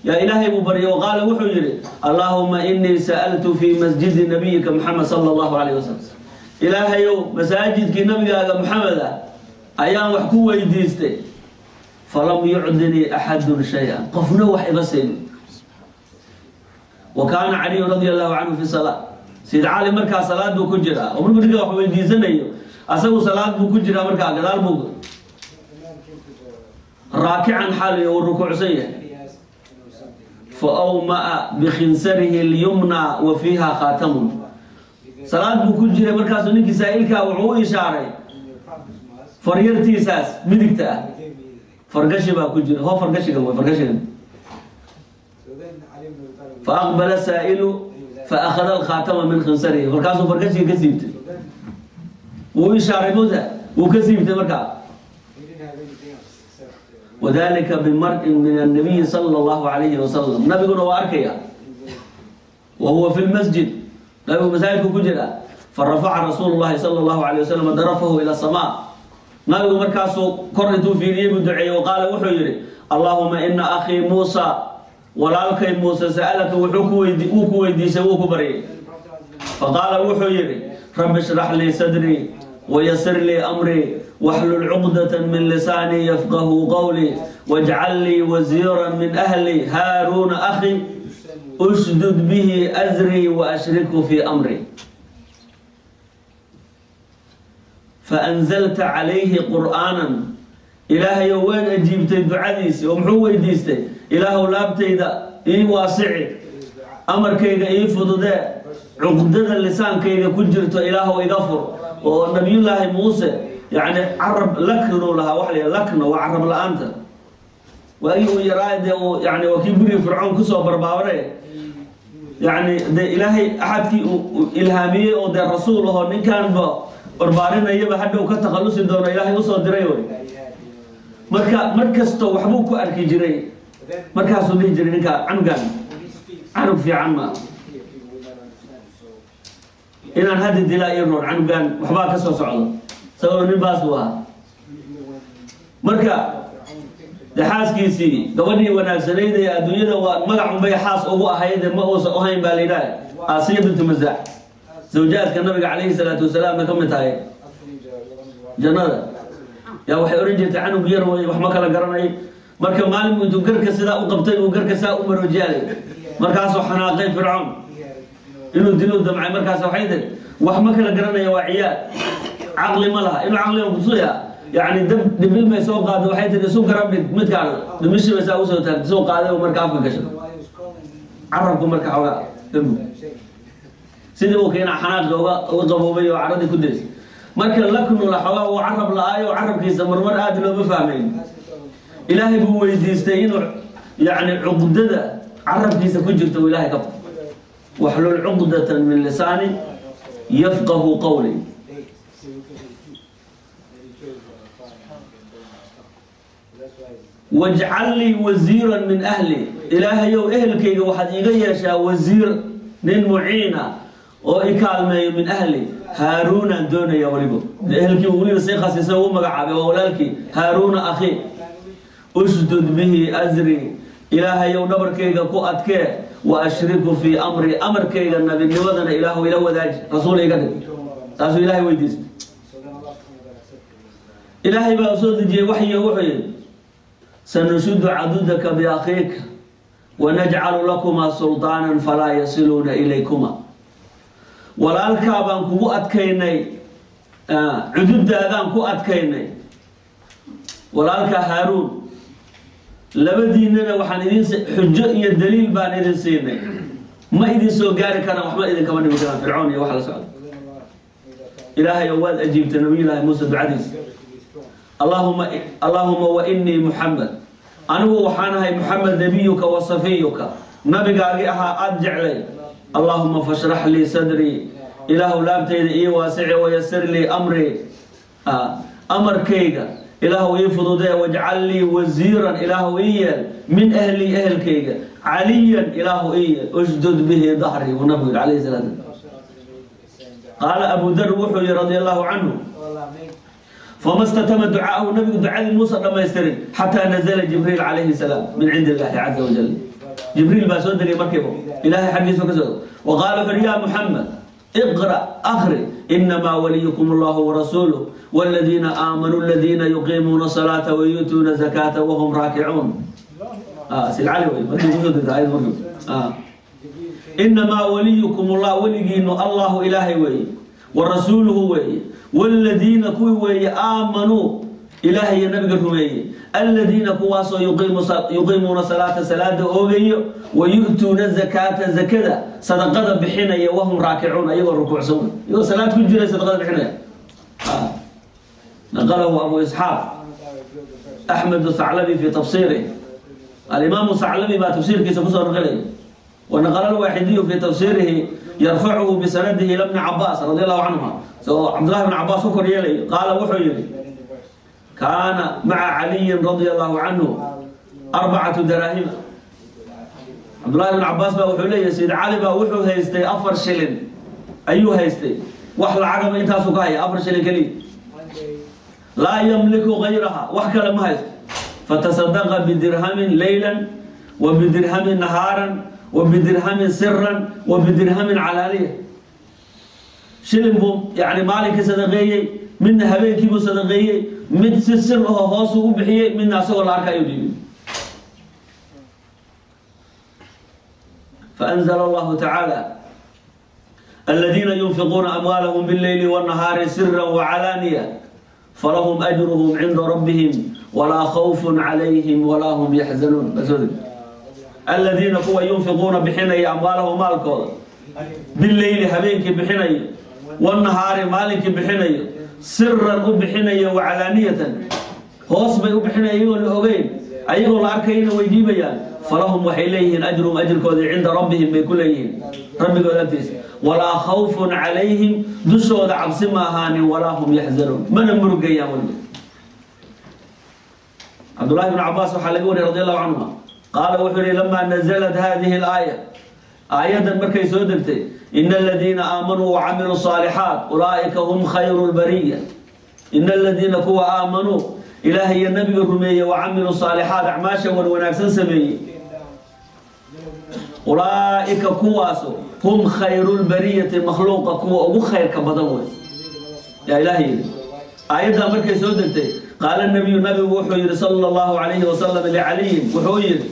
Speaker 1: yaa Ilaahay buu baryay. O qaala, wuxuu yidhi: allaahuma inii sa'altu fii masjidi nabiyika Maxamed sala allahu calayh wasalam. Ilaahayow, masaajidkii nabigaaga Maxamed ah ayaan wax ku weydiistay. Falam yucdinii axadun shay-an, qofna wax ima siinin. Wa kaana Caliyu radia Allahu canhu fi salaa. Sayid Cali markaa salaad buu ku jiraa, oo markuu ninka wax weydiisanayo asagu salaad buu ku jiraa. Markaa gadaal buu raakican xaal uu rukuucsan yahay. Fa awma'a bikhinsarihi lyumna wa fiiha khaatamun. Salaad buu ku jiray, markaasuu ninkii saa'ilkaa wuxuu u ishaaray faryartiisaas midigta ah, fargashi baa ku jira. Hoo, fargashigan way fargashigan. Fa aqbala saa'ilu fa akhada alkhaatama min khinsarihi. Markaasuu fargashiga ka siibtay. Wuu ishaaray musa, wuu ka siibtay markaa. Wadalika bimar'in min annabiyi sala Allahu alayhi wasalam. Nabiguna waa arkaya. Wa huwa fi lmasjid, nabigu masaajidku ku jira. Farafaca rasuulu llahi sala Allahu alayh wasalam darafahu ila samaa. Nabigu markaasuu kor intuu fiiriyey buu duceeyey. Wa qaala, wuxuu yihi: "Allahuma ina akhii Muusa," walaalkay Muuse, "sa'alaka," wuxuu ku weydi wuu ku weydiisay, wuu ku baryay. Faqaala, wuxuu yihi: "Rabbi ishrax lii sadrii wayasir lii amrii waxlul cuqdata min lisaanii yafqahu qawlii wajcal lii wasiiran min ahli, Haaruuna akhi, ushdud bihi azrii waashrikhu fii amrii." Faanzalta calayhi qur'aanan. Ilaahayow, waad ajiibtay ducadiisii. Oo muxuu weydiistay? Ilaahow, laabtayda ii waasici, amarkayga ii fududee, cuqdada lisaankayga ku jirto Ilaahow iga fur. Oo Nabiyullaahi Muuse yacni carab laknu lahaa. Waxa la yidhaha lakno waa carab la-aanta. Waagii uu yaraa dee uu yani waa kii guriga Fircoon kusoo barbaabare. Yani dee Ilaahay axadkii uu ilhaamiyey oo dee rasuul ahoo ninkanba barbaarinayaba hadhow ka takhalusi doono Ilaahay usoo diray wey. Marka mar kasto waxbuu ku arki jiray, markaasuu dhihi jiray: "Ninka canugan canug fiican ma, inaan hadda dilaa iyo roon, canugan waxbaa ka soo socdo." Isagoo nin baas buu ahaa. Marka de xaaskiisii, gabadhii wanaagsanayd ee adduunyada waa magac unbay xaas ugu ahayd, ma uusan uhayn baa la yidhaha, Aasiya bintu Masaax, zawjaadka Nabiga calayhi salaatu wasalaamna ka mid tahay jannada, yaa waxay ohan jirtay: "Canug yar wey, wax ma kala garanay." Marka maalin buu intuu garka sidaa u qabtay uu garka saa u maroojiyaalay. Markaasuu xanaaqay Fircoon, inuu diluu damcay. Markaas waxay tiri: "Wax ma kala garanaya, waa ciyaal, caqli ma laha." Inuu caqliga kutuya yani dab dhibil bay soo qaada. Waxay tiri: "Isu garab dhig midkaan." Dhimishii bay saa usoo taagtay, soo qaaday oo marka afka gashay carabku. Marka xoogaa ka sidii uu keena xanaaqi uga qaboobay oo caradii ku daysay. Marka laknula xoogaa uu carab la-aayo oo carabkiisa marmar aada looma fahmayn. Ilaahay buu weydiistay inuu yacni cuqdada carabkiisa ku jirto uu Ilaahay ka furo. Waxlul cuqdatan min lisaani yafqahu qawli.
Speaker 2: Date, so we can keep. And he chose fire and burn and stuff. So that's why it's
Speaker 1: Wajcal lii wasiiran min ahli. Ilaahayow, ehelkayga waxaad iiga yeeshaa wasiir, nin muciina oo i kaalmeeyo. Min ahli, Haaruunaan doonaya. Weliba ehelkii weliba sii khasisay, ugu magacaabay, waa walaalkii, Haaruuna akhi, ushdud bihi azri. Ilaahayow, dhabarkayga ku adkee. Wa ashriku fii amri, amarkayga nabinimadana Ilaahu ila wadaaji, rasuul iga dhig. Saasuu Ilaahay weydiistay.
Speaker 2: So then Allah subhanahu wa ta'ala accepted his
Speaker 1: Ilaahay baa soo dejiyey waxyi. Wuxuu yidhi: "Sanushuddu cadudaka biakhiika wanajcalu lakumaa sulطaanan falaa yasiluuna ilaykuma." Walaalkaa baan kugu adkaynay, cududaadaan ku adkaynay, walaalkaa Haaruun. Labadiinana waxaan idin xujo iyo daliil baan idin siinay, ma idin soo gaari karaan, waxba idinkama dhimi karaan Fircoon iyo wax la socda.
Speaker 2: So then Allah made that promise
Speaker 1: Ilaahay oo waad ajiibtay Nabiyullaahi Muuse ducadiisa.
Speaker 2: together to be strong.
Speaker 1: Allahuma, allahuma wa inii Muxamed, anigu waxaan ahay Muxamed, nabiyuka wa safiyuka, nabigaagii ahaa aada jeclay. Allahuma fashrax lii sadrii, Ilaahu laabtayda ii waasici. Wayasir lii amrii, amarkayga Ilaahu ii fududee. Wajcal lii wasiiran, Ilaahu ii yeel, min ahlii, ehelkayga, Caliyan Ilaahu ii yeel, ushdud bihi dahrii, buu nabigu yidhi calayhi salaatu. Qaala Abu Dar, wuxuu yihi radia Allahu canhu:
Speaker 2: Allah made
Speaker 1: fama statama ducaahu, nabigu ducadii muusa dhammaystirin, xataa nazala Jibriil calayhi salaam min cindi Illahi caza wajal. Jibriil baa soo degay markiiba, Ilahay xaggiisu ka soo wa qaala, wuxu uhi: "Yaa Muxamed." Iqra, akri, inamaa waliyukum allahu warasuuluh waladiina aamanuu aladiina yuqiimuuna salaata wayuutuuna zakaata wahum raakicuun. Sid Cali wey markii kusoo degta ayad marka. Inamaa waliyukum ullah, weligiinu Allahu Ilaahay weeye, wa rasuuluhu weeye, waladiina kuwii weeye aamanuu Ilaahay iyo nabiga rumeeye, aladiina kuwaasoo yuqiimuuna salaata, salaada oogayo, wa yu'tuuna zakaata, zakada, sadaqada bixinaya, wahum raakicuun, ayagoo rukuucsan wey, iyagoo salaad ku jiray sadaqada bixinaya. Naqalahu Abu Isxaaq Axmed Thaclabi fi tafsiirih. Alimaamu Thaclabi baa tafsiirkiisa kusoo naqilaya. ونقل الواحدي في تفسيره يرفعه بسنده إلى ابن عباس رضي الله عنهما. So عبد الله بن عباس وكر يلي قال وحو يلي كان مع علي رضي الله عنه 4 دراهم. عبد الله بن عباس با وحو لي سيد علي با وحو هيستي 4 شلن أيو هيستي wax lacagaba intaasu ka haya, 4 shilin keliya, laa yamliku gayraha, wax kale ma haysto. Fatasadaqa bidirhamin leylan wa bidirhamin nahaaran wa bidirhamin siran wa bidirhamin calaaniya. Shilin buu yani maalinkii sadaqeeyey, midna habeenkiibuu sadaqeeyey, mid si sir aho hoosuu u bixiyey, midna asagoo la arkayo dhiibay. فأنزل الله تعالى: الذين ينفقون أموالهم بالليل والنهار سرا وعلانية فلهم أجرهم عند ربهم ولا خوف عليهم ولا هم يحزنون. بس الذين kuwa ينفقون bixinaya أموالهم maalkooda, بالليل habeenkii bixinaya, والنهار maalinkii bixinaya, siran u bixinaya, وعلانية hoos bay u bixinaya iyagoo la ogeyn, ayagoo la arkayna way dhiibayaan. فلهم waxay leeyihiin أجرهم ajirkoodii عند ربهم bay ku leeyihiin rabbigooda agtiisa, ولا خوف عليهم dushooda cabsi ma ahaanin, ولا هم يحزنون mana murugayaan weliba. Cabdullahi bn Cabaas waxaa laga wariyay رضي الله عنهما qaala wuxuu yihi: لما نزلت هذه الآية, aayaddan markay soo degtay, إن الذين آمنوا وعملوا الصالحات أولئك هم خير البرية, إن الذين kuwa آمنوا Ilaahay iyo nabiga rumeeyey, وعملوا الصالحات acmaasha wan wanaagsan sameeyey, أولئك kuwaasu هم خير البرية makhluuqa kuwa ugu khayrka badan wey yaa Ilaah yidhi. Aayaddaa markay soo degtay, قال النبي nabigu wuxuu yihi صلى الله عليه وسلم لعلي wuxuu yihi: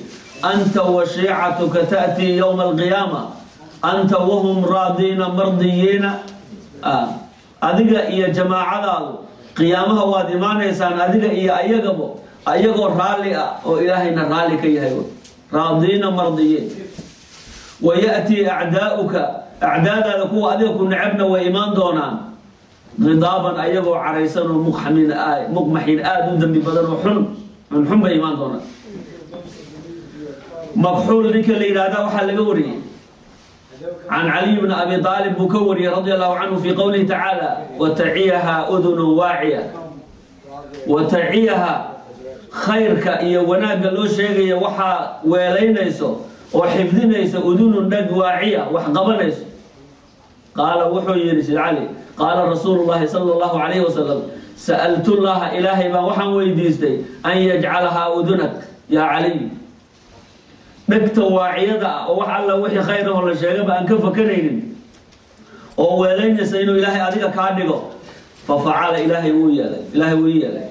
Speaker 1: أنت وشيعتك تأتي يوم القيامة أنت وهم راضين مرضيين. Adiga iyo jamaacadaadu qiyaamaha waad imaanaysaan, adiga iyo ayagabo ayagoo raalli ah oo Ilaahayna raalli ka yahay, راضين مرضيين. ويأتي أعداؤك acdaadaada kuwa adiga ku necabna way imaan doonaan, غضابا ayagoo caraysan oo مقحمين مقمحين aada u dembi badan oo xun xun xun bay imaan doonaan. Makxuul ninka la yidhaahda waxaa laga wariyey can Caliy bni Abi Aalib buu ka wariyey رضي الله عنه في قوله تعالى: وتعيها أذن واعية. وتعيها khayrka iyo wanaagga loo sheegaya waxaa weelaynayso oo xifdinayso أذن dhag, واعية wax qabanayso. Qaala wuxuu yihi sid Cali: قال رسول الله صلى الله عليه وسلم: سألت الله Ilaahay baan waxaan weydiistay أن يجعلها أذنك يا Caliy, dhegta waaciyada ah oo wax alla wixii khayr aho la sheegaba aan ka fakanaynin oo weelaynaysa inuu Ilaahay adiga kaa dhigo. ففعل Ilaahay wuu yeelay, Ilaahay wuu yeelay.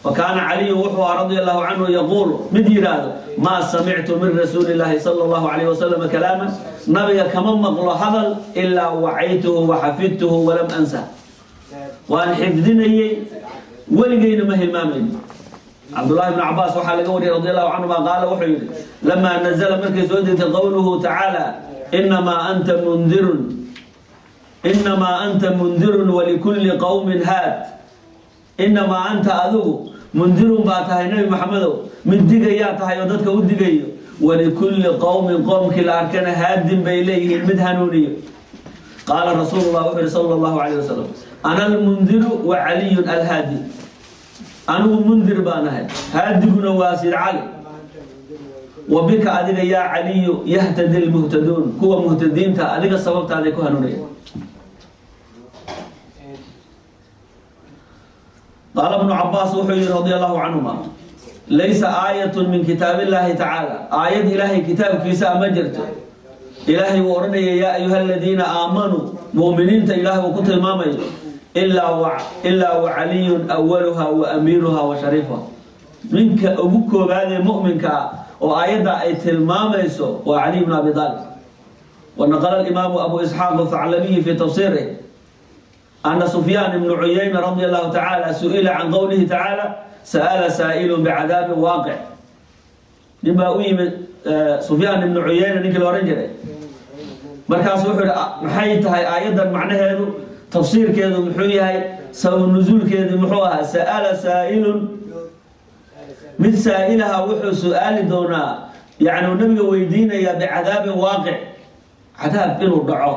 Speaker 1: فكان علي wuxuu aha رضي الله عنه يقول mid yidhaahdo: ما سمعت من رسول الله صلى الله عليه وسلم كلاما, nabiga kama maqlo hadal, إلا وعيته وحفظته ولم أنسه, waan xifdinayey, weligeyna ma hilmaamayn. Cabdullahi bn Cabaas waxaa laga wariyay رضي الله عنهما qaala wuxuu yihi: لما نزل markay soo degtay قوله تعالى: إنما أنت منذر إنما أنت منذر ولكل قوم هاد. إنما أنت adigu منذر baa tahay, Nebi Maxamedow, mid digayaa tahay oo dadka u digayo, ولكل قوم qoomkii la arkana, هاد bay leeyihiin mid hanuuniyo. قال رسول الله wuxuu yihi صلى الله عليه وسلم: أنا المنذر وعلي الهادي. Anigu mundir baan ahay, haadiguna waa sid Cali. وبك adiga يا علي يهتدي المهتدون, kuwa muhtadiinta adiga sababtaaday ku hanuunaya. قال ابن Cabaas wuxuu yihi رضي الله عنهما: ليس آية من كتاب الله تعالى, aayad Ilaahay kitaabkiisa ma jirto. Ilaahay wuu odhanaya: "Yaa ayuha aladiina aamanuu", mu'miniinta Ilaahay uu ku tilmaamayo, ilaa wa Caliyun awaluha wa amiiruha wa shariifuha. Ninka ugu koobaadee mu'minka ah oo aayadda ay tilmaamayso waa Caliy bn Abi Aalib. ونقل الإمام أبو إسحاق الثعلبي في تفسيره أن سفيان بن عيينة رضي الله تعالى سئل عن قوله تعالى: "سأل سائل بعذاب واقع". Nin baa u yimid Sufyaan ibnu Cuyeyna, ninkii la ohan jiray. Markaasu wuxuu yihi: "Maxay tahay aayaddan macnaheedu? Tafsiirkeedu muxuu yahay? Sabab nusuulkeedu muxuu ahaa? Sa'ala saa'ilun", mid saa'ilaha wuxuu su-aali doonaa, yacni uu nabiga weydiinayaa, "bicadaabin waaqic", cadaab inuu dhaco,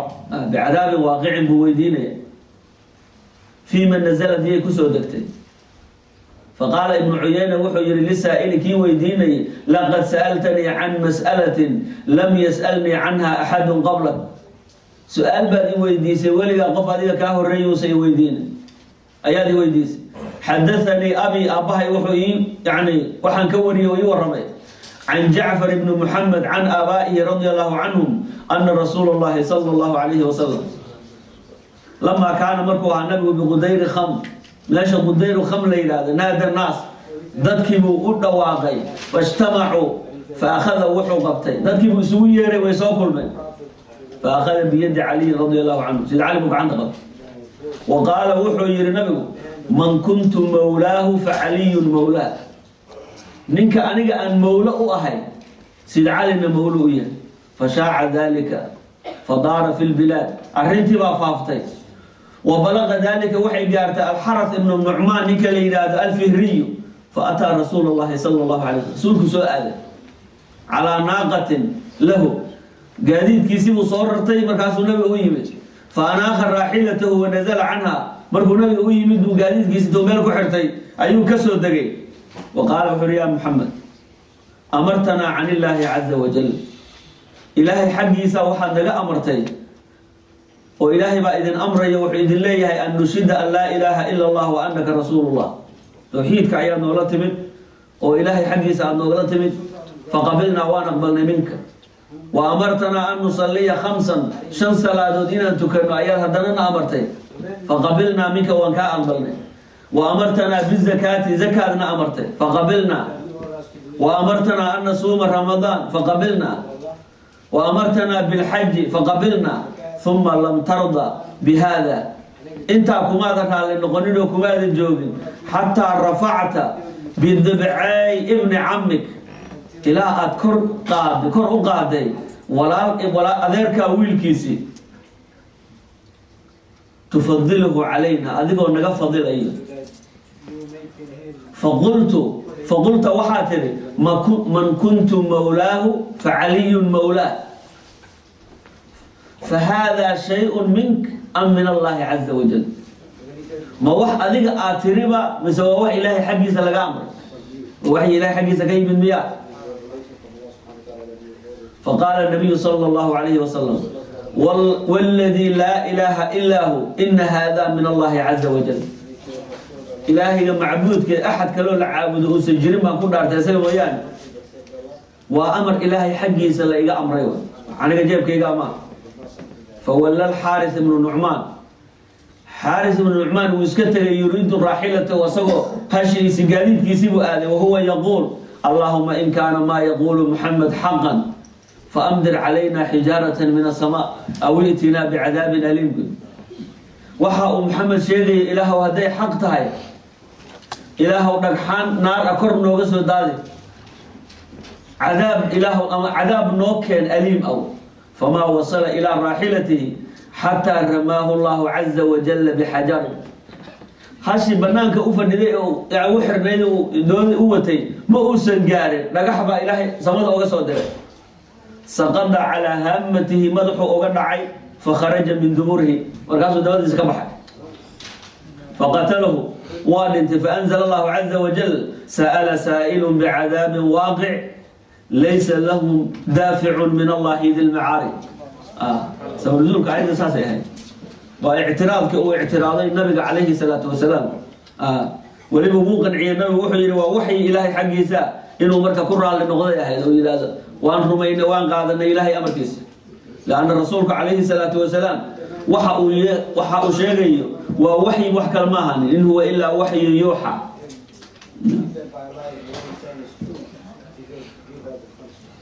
Speaker 1: "bicadaabin waaqicin" buu weydiinaya. "Fiima nazalad?" Yay kusoo degtay? Faqaala Ibnu Cuyayna wuxuu yihi lisaa'ili, kii weydiinayay: "Laqad sa'altanii can mas'alatin lam yas'alnii canha axadun qablak." Su-aal baad i weydiisay, weligaa qof adiga kaa horreeyay uusa i weydiinay ayaad i weydiisay. "Xadathanii abi", aabbahay wuxuu ii, yani, waxaan ka wariyey oo ii warramay, "can Jacfar ibni Muxamed can aabaa'ihi radia Allahu canhum ana rasuula Allahi sala Allahu calayhi wasalam lamaa kaana", markuu ahaa nabigu, "biqudayri Kham", meesha Qudayru Kham la yidhaahdo, "naada naas", dadkiibuu u dhawaaqay, "faijtamacuu", fa akhada, wuxuu qabtay, dadkiibuu isugu yeeray, way soo kulmeen, fa akhada biyadi Caliyin radia Allahu canhu, sida Cali buu gacanta qabtay, wa qaala, wuxuu yihi nabigu: "Man kuntu mawlaahu fa Caliyun mawlaah." Ninka aniga aan mawlo u ahay, sida Calina mawlo u yahay. Fashaaca dalika, fadaara fi lbilaad, arrintii baa faaftay. Wa balaqa dalika, waxay gaartay, Alxaras ibnu Nucmaan, ninka la yidhaahdo Alfihriyu. Fa ataa rasuul Allahi sala Allahu alay slam, rasuulku soo aaday, calaa naaqatin lahu, gaadiidkiisii buu soo rartay, markaasuu nabiga u yimid. Fa anaakha raaxilatahu wa nazala canha. Markuu nabiga u yimid buu gaadiidkiisi intuu meel ku xirtay ayuu ka soo degay. Wa qaala, wuxu uhi: "Yaa Muxamed, amartanaa can Illaahi caza wajal", Ilaahay xaggiisa waxaad naga amartay, oo Ilaahay baa idin amraya, wuxuu idin leeyahay: "An nushhida an laa ilaaha ila Allah wa annaka rasuulullah." Tawxiidka ayaad noola timid oo Ilaahay xaggiisa aad noogala timid. "Faqabilnaa", waan aqbalnay, "minka. Wa amartanaa an nusalliya khamsan", shan salaadood inaan tukano ayaad haddana na amartay. "Faqabilnaa minka", waan kaa aqbalnay. "Wa amartanaa bizakaati", zakaadna amartay. "Faqabilnaa. Wa amartanaa an nasuuma Ramadaan", faqabilnaa. "Wa amartanaa bilxaji", faqabilnaa. "Uma lam tarda bihada", intaa kumaadan raalli noqonin oo kumaadan joogin, "xataa rafacta bidibcay ibni camik", ilaa aad kor qaad kor u qaaday walaal adeerkaa wiilkiisii, "tufadiluhu calayna", adigoo naga fadilayo. "Faqultu", faqulta, waxaa tidhi: "Man kuntu mawlaahu facaliyun mawlaah. Fahada shayء mink am min Allahi caza wajal?" Ma wax adiga aad tiriba mise waa wax Ilaahay xaggiisa laga amray? Wax Ilahay xaggiisa ka yimid miya? Faqaala nabiyu sala Allahu alayhi wasalam: "Wاladii laa ilaaha ilaa hu, ina hada min Allahi caza wajal." Ilaahayga macbuudka axad kaloo la caabudo uusan jirin baan ku dhaartay, isaga mooyaane, waa amar Ilaahay xaggiisa la iga amray, aniga jeebkayga ama. Fawalla Alxaaris ibnu Nucmaan, Xaaris ibnu Nucmaan wuu iska tegay, yuriidu raaxilatahu, asagoo hashiisi, gaadiidkiisii buu aaday, wahuwa yaquul: "Allahuma in kaana maa yaquulu Muxamed xaqan, faamdir calayna xijaaratan min asamaa aw i'tinaa bicadaabin aliim." Waxa uu Maxamed sheegaya, Ilaahw, hadday xaq tahay, Ilaahw, dhagxaan naar a kor nooga soo daadi, cadaab Ilaahw, ama cadaab noo keen aliim aw. Famaa wasala ilaa raaxilatihi xataa ramaahu Allahu caza wajalla bixajarin. Hashi banaanka u fadhiday oo u xirnayd doonida u watay ma uusan gaarin, dhagax baa Ilaahay samada oga soo diray. Saqada calaa haamatihi, madaxuu oga dhacay, fakharaja min duburihi, markaasuu dabadiisa ka baxay. Faqatalahu, waa dhintay. Faanzala Allahu caza wajal: "Sa'ala saa'ilun bicadaabin waaqic, laysa lahum daaficun min Allahi di lmacaarij." Sabab nuzuulka ayadda saasay ahayd, waa ictiraadka uu ictiraaday nabiga calayhi salaatu wasalaam. Weliba wuu qanciyey nabigu, wuxuu yihi waa waxyi Ilaahay xaggiisa, inuu marka ku raalli noqday ahayd oo yidhaahdo: "Waan rumaynay, waan qaadanay Ilaahay amarkiisa." Lianna rasuulku calayhi salaatu wasalaam waxa uu sheegayo waa waxyi, wax kale ma ahanin. In huwa ilaa waxyu yuuxa.
Speaker 2: He said by Allah, what he's saying is true because give her the punishment.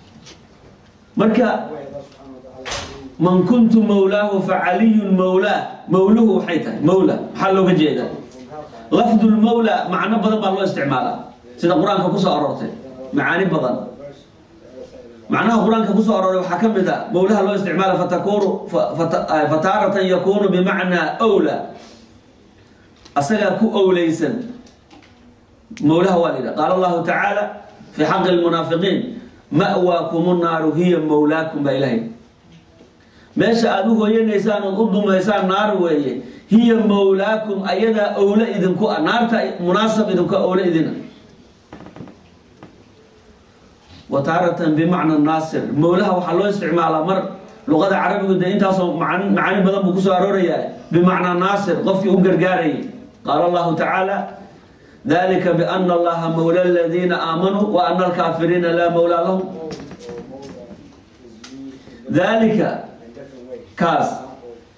Speaker 1: Marka
Speaker 2: The way Allah subhanahu wa ta'ala do
Speaker 1: man kuntu mawlaahu fa caliyun mawlaah. Mawluhu waxay tahay mawla, maxaa looga jeedaa?
Speaker 2: From hellfire.
Speaker 1: Lafdu lmawla macno badan baa loo isticmaalaa, sida Qur-aanka kusoo aroortay macaani badan.
Speaker 2: Verse, the other side of the
Speaker 1: Macnaha Qur-aanka kusoo arooray waxaa ka mid a mawlaha loo isticmaala fatakunu fataaratan yakunu bimacnaa awla, asagaa ku owleysan mawlaha waa la yidhaha. Qaala Allahu tacaala fi xaqi lmunaafiqiin: ma'waakum nnaaru hiya mawlaakum, baa Ilahay. Meesha aada u hooyanaysaan ood u dumaysaan naar weeye. Hiya mawlaakum, ayadaa owle idinku ah, naarta munaasab idinku ah, owle idina. Wa taaratan bimacna naasir, mawlaha waxaa loo isticmaalaa mar luqada Carabigu dee intaasoo macaani badan buu kusoo aroorayaa, bimacnaa naasir, qofkii u gargaarayay. Qaala Allahu tacaala: dalika biana Allaha mawla aladiina aamanuu wa ana alkaafiriina laa mawlaa lahum.
Speaker 2: Or mawla is used in
Speaker 1: Dalika
Speaker 2: different ways.
Speaker 1: Kaas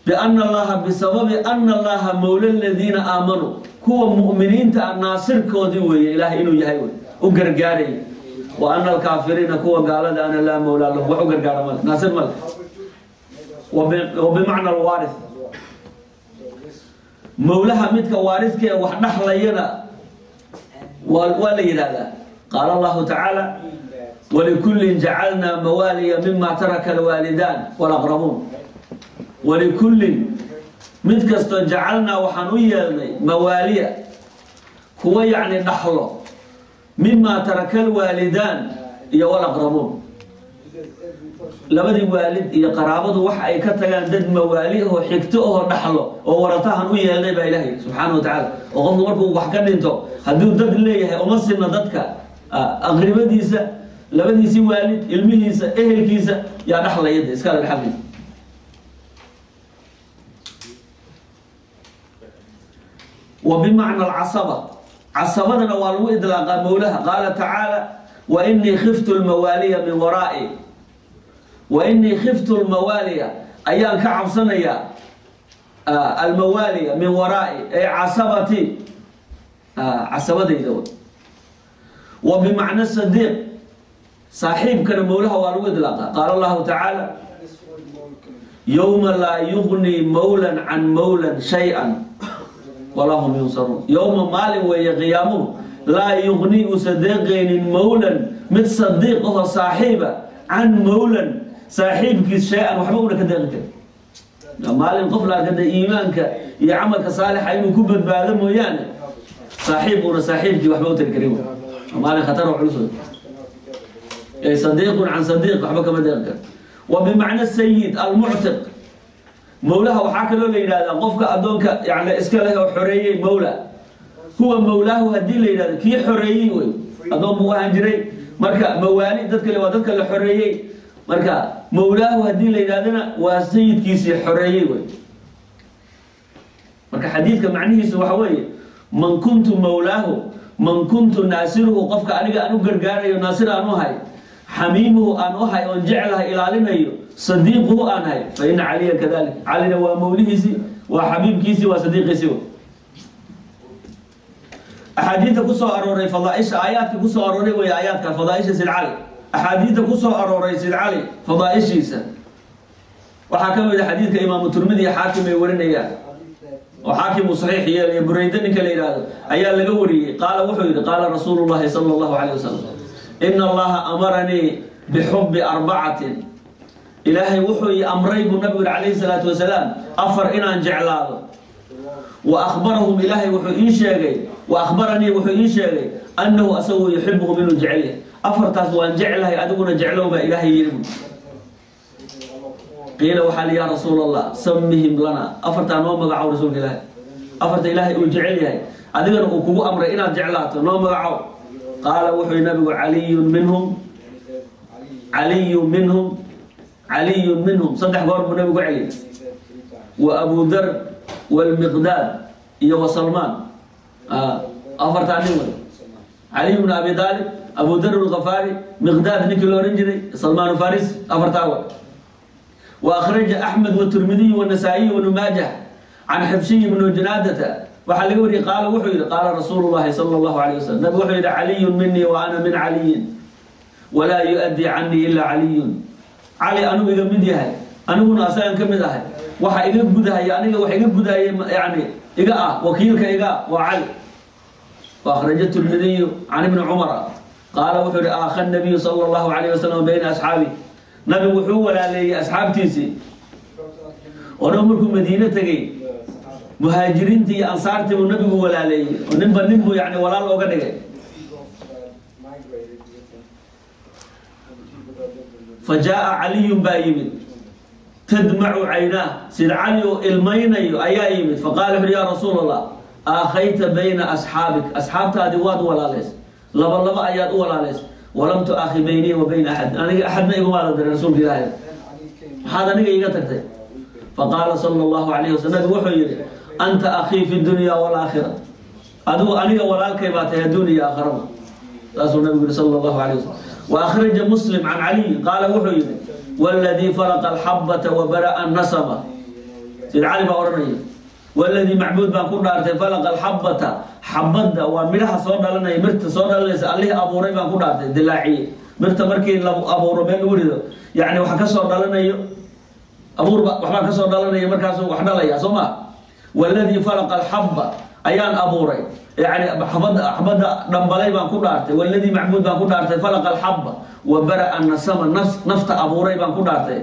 Speaker 1: biana Allaha, bisababi ana Allaha mawla aladiina aamanuu, kuwa mu'miniinta ah naasirkoodii weeye, Ilahay inuu yahay wey u gargaarayay. Wa ana alkaafiriina, kuwa gaalada ana, laa mawlaa lahum, wax u gargaara male, naasir male. Wa bimacna alwaarith,
Speaker 2: As well. So this
Speaker 1: mawlaha midka waariska ee wax dhaxlayana waa la yidhahdaa. Qaala Allahu tacaala:
Speaker 2: mean that
Speaker 1: walikullin jacalnaa mawaaliya mima taraka alwaalidaan walaqrabuun. Walikullin, mid kastoo, jacalnaa waxaan u yeelnay, mawaaliya, kuwa yacni dhaxlo, mima taraka alwaalidaan iyo walaqrabuun.
Speaker 2: Because every person
Speaker 1: Labadii waalid iyo qaraabadu waxa ay ka tagaan, dad mawaali oo xigto oo dhaxlo oo waratahan u yeelnay baa Ilaahay subxaana wa tacaala. Oo qofku markuu wax ka dhinto, hadduu dad leeyahay, uma sinna dadka. Aqribadiisa, labadiisii waalid, ilmihiisa, ehelkiisa yaa dhaxlaya de, iskale dhaxalkiisa. Wa bimacna alcasaba, casabadana waa lagu idlaaqaa mawlaha. Qaala tacaala: wa inii khiftu lmawaaliya min waraa'i. Wa inii khiftu lmawaaliya, ayaan ka cabsanayaa, almawaaliya min waraa'i ay casabati, casabadayda. Wa bimacna sadiiq, saaxiibkana mawlaha waa lagu idlaaqa. Qaala Allahu tacaala:
Speaker 2: this word mawla can
Speaker 1: yowma laa yugni mawlan can mawlan shay-an walaa hum yunsaruun. Yowma, maalin weeye qiyaamuhu, laa yugni uusa deeqaynin, mawlan, mid sadiiq ahoo saaxiiba, can mawlan, saaxiibkiis, shay-an, waxba una ka deeqi karin. Waa maalin qof la arka dee iimaanka iyo camalka saalixa inuu ku badbaado mooyaane, saaxiib una saaxiibkii waxba u tari karin. Waa maalin khatar oo culus wey. Ay sadiiqun can sadiiq waxba kama deeqi karo. Wa bimacna sayid almuctiq, mawlaha waxaa kaloo la yidhahdaa qofka addoonka yani iska leh oo xoreeyey. Mawla huwa mawlaahu haddii la yidhahdo, kii xoreeyey wey, addoon buu ahaan jiray. Marka mawaali dad kale waa dadka la xoreeyey. Marka mawlaahu haddii la yidhahdana waa sayidkiisii xoreeyey wey. Marka xadiidka macnihiisu waxa weeye: man kuntu mawlaahu, man kuntu naasiruhu, qofka aniga aan u gargaarayo, naasir aan u hay, xamiimuhu aan u hay oon jeclahay, ilaalinayo, sadiiquhu aan hay, fa ina Caliya kadalik, Calina waa mawlihiisii, waa xabiibkiisii, waa sadiiqiisii. Axaadiidta kusoo arooray fadaaisha, aayaadka kusoo arooray wey aayaadka fadaaisha Sid Cali. Axaadiidta kusoo arooray Sid Cali fadaaishiisa waxaa ka mid a xadiidka Imaamu Tirmidi iyo Xaakim ay warinayaan, oo Xaakim uu saxiix yeelaya. Bureyde ninka la yidhaahdo ayaa laga wariyey. Qaala, wuxuu yidhi: qaala Rasuulu llahi sala Allahu calayh wasalam: ina Allaha amaranii bixubbi arbacatin. Ilaahay wuxuu i amray, buu nabigu yihi calayhi salaatu wasalaam, afar inaan jeclaado. Wa akhbarahum, Ilaahay wuxuu ii sheegay, wa akhbaranii, wuxuu ii sheegay, annahu asagu yuxibuhum, inuu jecel yahay afartaas. Waan jeclahay, adiguna jeclow, baa Ilaahay yidhi. Qiila, waxaa li: yaa Rasuul Allah, samihim lana, afartaa noo magacow. Rasuulka Ilaahay, afarta Ilaahay uu jecel yahay, adigana uu kugu amray inaad jeclaato, noo magacow. Qaala, wuxuu yihi nabigu: Caliyun minhum, Caliyun minhum, Caliyun minhum. Saddex goor buu nabigu celiyay. Wa Abu Dar wlmiqdaad iyo wa Salmaan. Afartaa nin wey: Caliy bnu Abi Aalib, Abu Dar alghafaari, Miqdaad ninkii la ohan jiray, Salmaan Faris. Afartaa wa. Wa akhraja Axmed waTirmidiy waNasaa'iy wabnu Maajah can Xibshiy bnu Janaadata, waxaa laga wariyey, qaala wuxuu yihi: qaala rasuulu llahi sala allahu alayh wasalam, nabi wuxuu yihi: Caliyun minii wa ana min Caliyin, walaa yu-addii canii ilaa Caliyun. Cali anigu iga mid yahay, aniguna asagan ka mid ahay. Waxa iga gudahaya aniga, waxa iga gudahaya, yani iga ah wakiilka iga waa Cali. وأخرج الترمذي عن ابن عمر قال wuxuu yihi: آخى النبي صلى الله عليه وسلم بين أصحابه. Nabigu wuxuu walaaleeyey asxaabtiisii oo dhan markuu Madiine tegey. Muhaajiriintii iyo ansaartii buu nabigu walaaleeyey, oo ninba nin buu yani walaal oga dhigay.
Speaker 2: People that migrated with him and the people that lived in the
Speaker 1: فجاء علي baa yimid, تدمع عيناه, sida Cali oo ilmaynayo ayaa yimid. فقال wuxu: يا رسول الله، آخيت بين أصحابك, asxaabtaadii waad walaalays, laba laba ayaad u walaalays, ولم تؤاخ بيني وبين أحد, aniga axadna igumaada diray. Rasuulka Ilaahay,
Speaker 2: Then Ali came.
Speaker 1: maxaad aniga iiga tagtay? فقال صلى الله عليه وسلم, nabigu wuxuu yidhi: أنت أخي في الدنيا والآخرة, adigu aniga walaalkay baa tahay adduun iyo aakharaba. Saasuu nabigu yihi sala allahu alayh wasalam. وأخرج مسلم عن علي قال wuxuu yihi: والذي فلق الحبة وبرأ النسمة. Sayid Cali baa odhanaya: والذي macbuud baan ku dhaartay, فلق الحبة, xabadda waa midhaha soo dhalanaya, mirta soo dhalanaysa, allihii abuuray baan ku dhaartay, dilaaciye. Mirta markii la abuuro, meel lagu rido, yani waxa kasoo dhalanayo abuurba, waxbaa kasoo dhalanaya, markaasuu wax dhalaya, soo ma? والذي فلق الحبة ayaan abuuray, yani xabadda, xabadda dhambalay baan ku dhaartay. والذي macbuud baan ku dhaartay, فلق الحبة وبرأ النسمة, nafta abuuray baan ku dhaartay,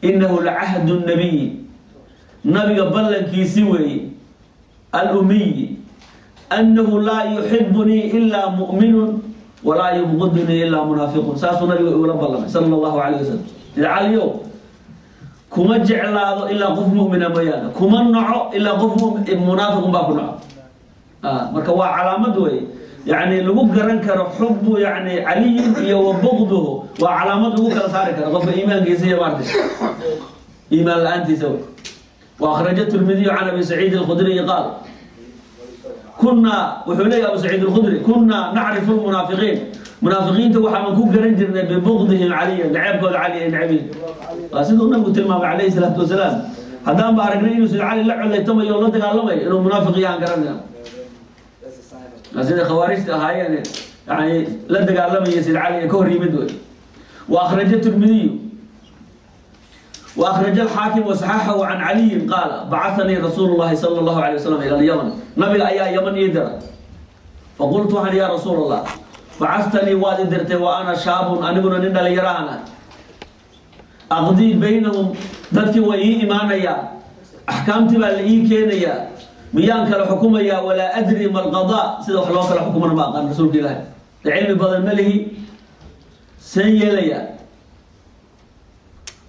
Speaker 1: إنه لعهد النبي, nabiga ballankiisi weeye, الأمي أنه لا يحبني إلا مؤمن ولا يبغضني إلا منافق. Saasuu nabiga igula ballamay sala allahu calayh wasalam. Ida Caliyow, kuma jeclaado ilaa qof mumina mooyaane, kuma naco ilaa qof munaafiqun baa ku naco. Marka waa calaamad wey, yani lagu garan karo حب yani Caliyin iyo وبغضه, waa calaamad lagu kala saari karo qofka iimaankiisa iyo maartay iimaan la-aantiisa wey. وأخرج الترمذي عن أبي سعيد الخدري قال كنا, wuxuu leeyahy Abu Saciid الخدري: كنا نعرف المنافقين, munaafiqiinta waxaan ku garan jirnay, ببغضهم عليا, naceebkooda Cali ay necab yihiin. Waa siduu nabigu tilmaamay calayhi salaatu wasalaam. Haddaan ba aragnay inuu sida Cali la colaytamayo oo la dagaalamayo, inuu munaafiq yahaan garanaya.
Speaker 2: That's a sign of
Speaker 1: Waa sida khawaarijta ahaayeen, yani la dagaalamaya sida Cali ee ka hor yimid wey. وأخرج الترمذي وأخرج الحاكم وصححه عن علي قال: بعثني رسول الله صلى الله عليه وسلم إلى اليمن, nabiga ayaa Yaman ii diray. فقلت waxaan: يا رسول الله، بعثتني, waad i dirtay, وأنا شاب, aniguna nin dhalinyaro aan ah, أقضي بينهم, dadkii way ii imaanayaan, axkaamtii baa la ii keenayaa, miyaan kala xukumayaa? ولا أدري ما القضاء, sida wax loo kala xukumana ma aqaan. Rasuulka Ilaahay, de cilmi badan ma lihi, seen yeelayaa?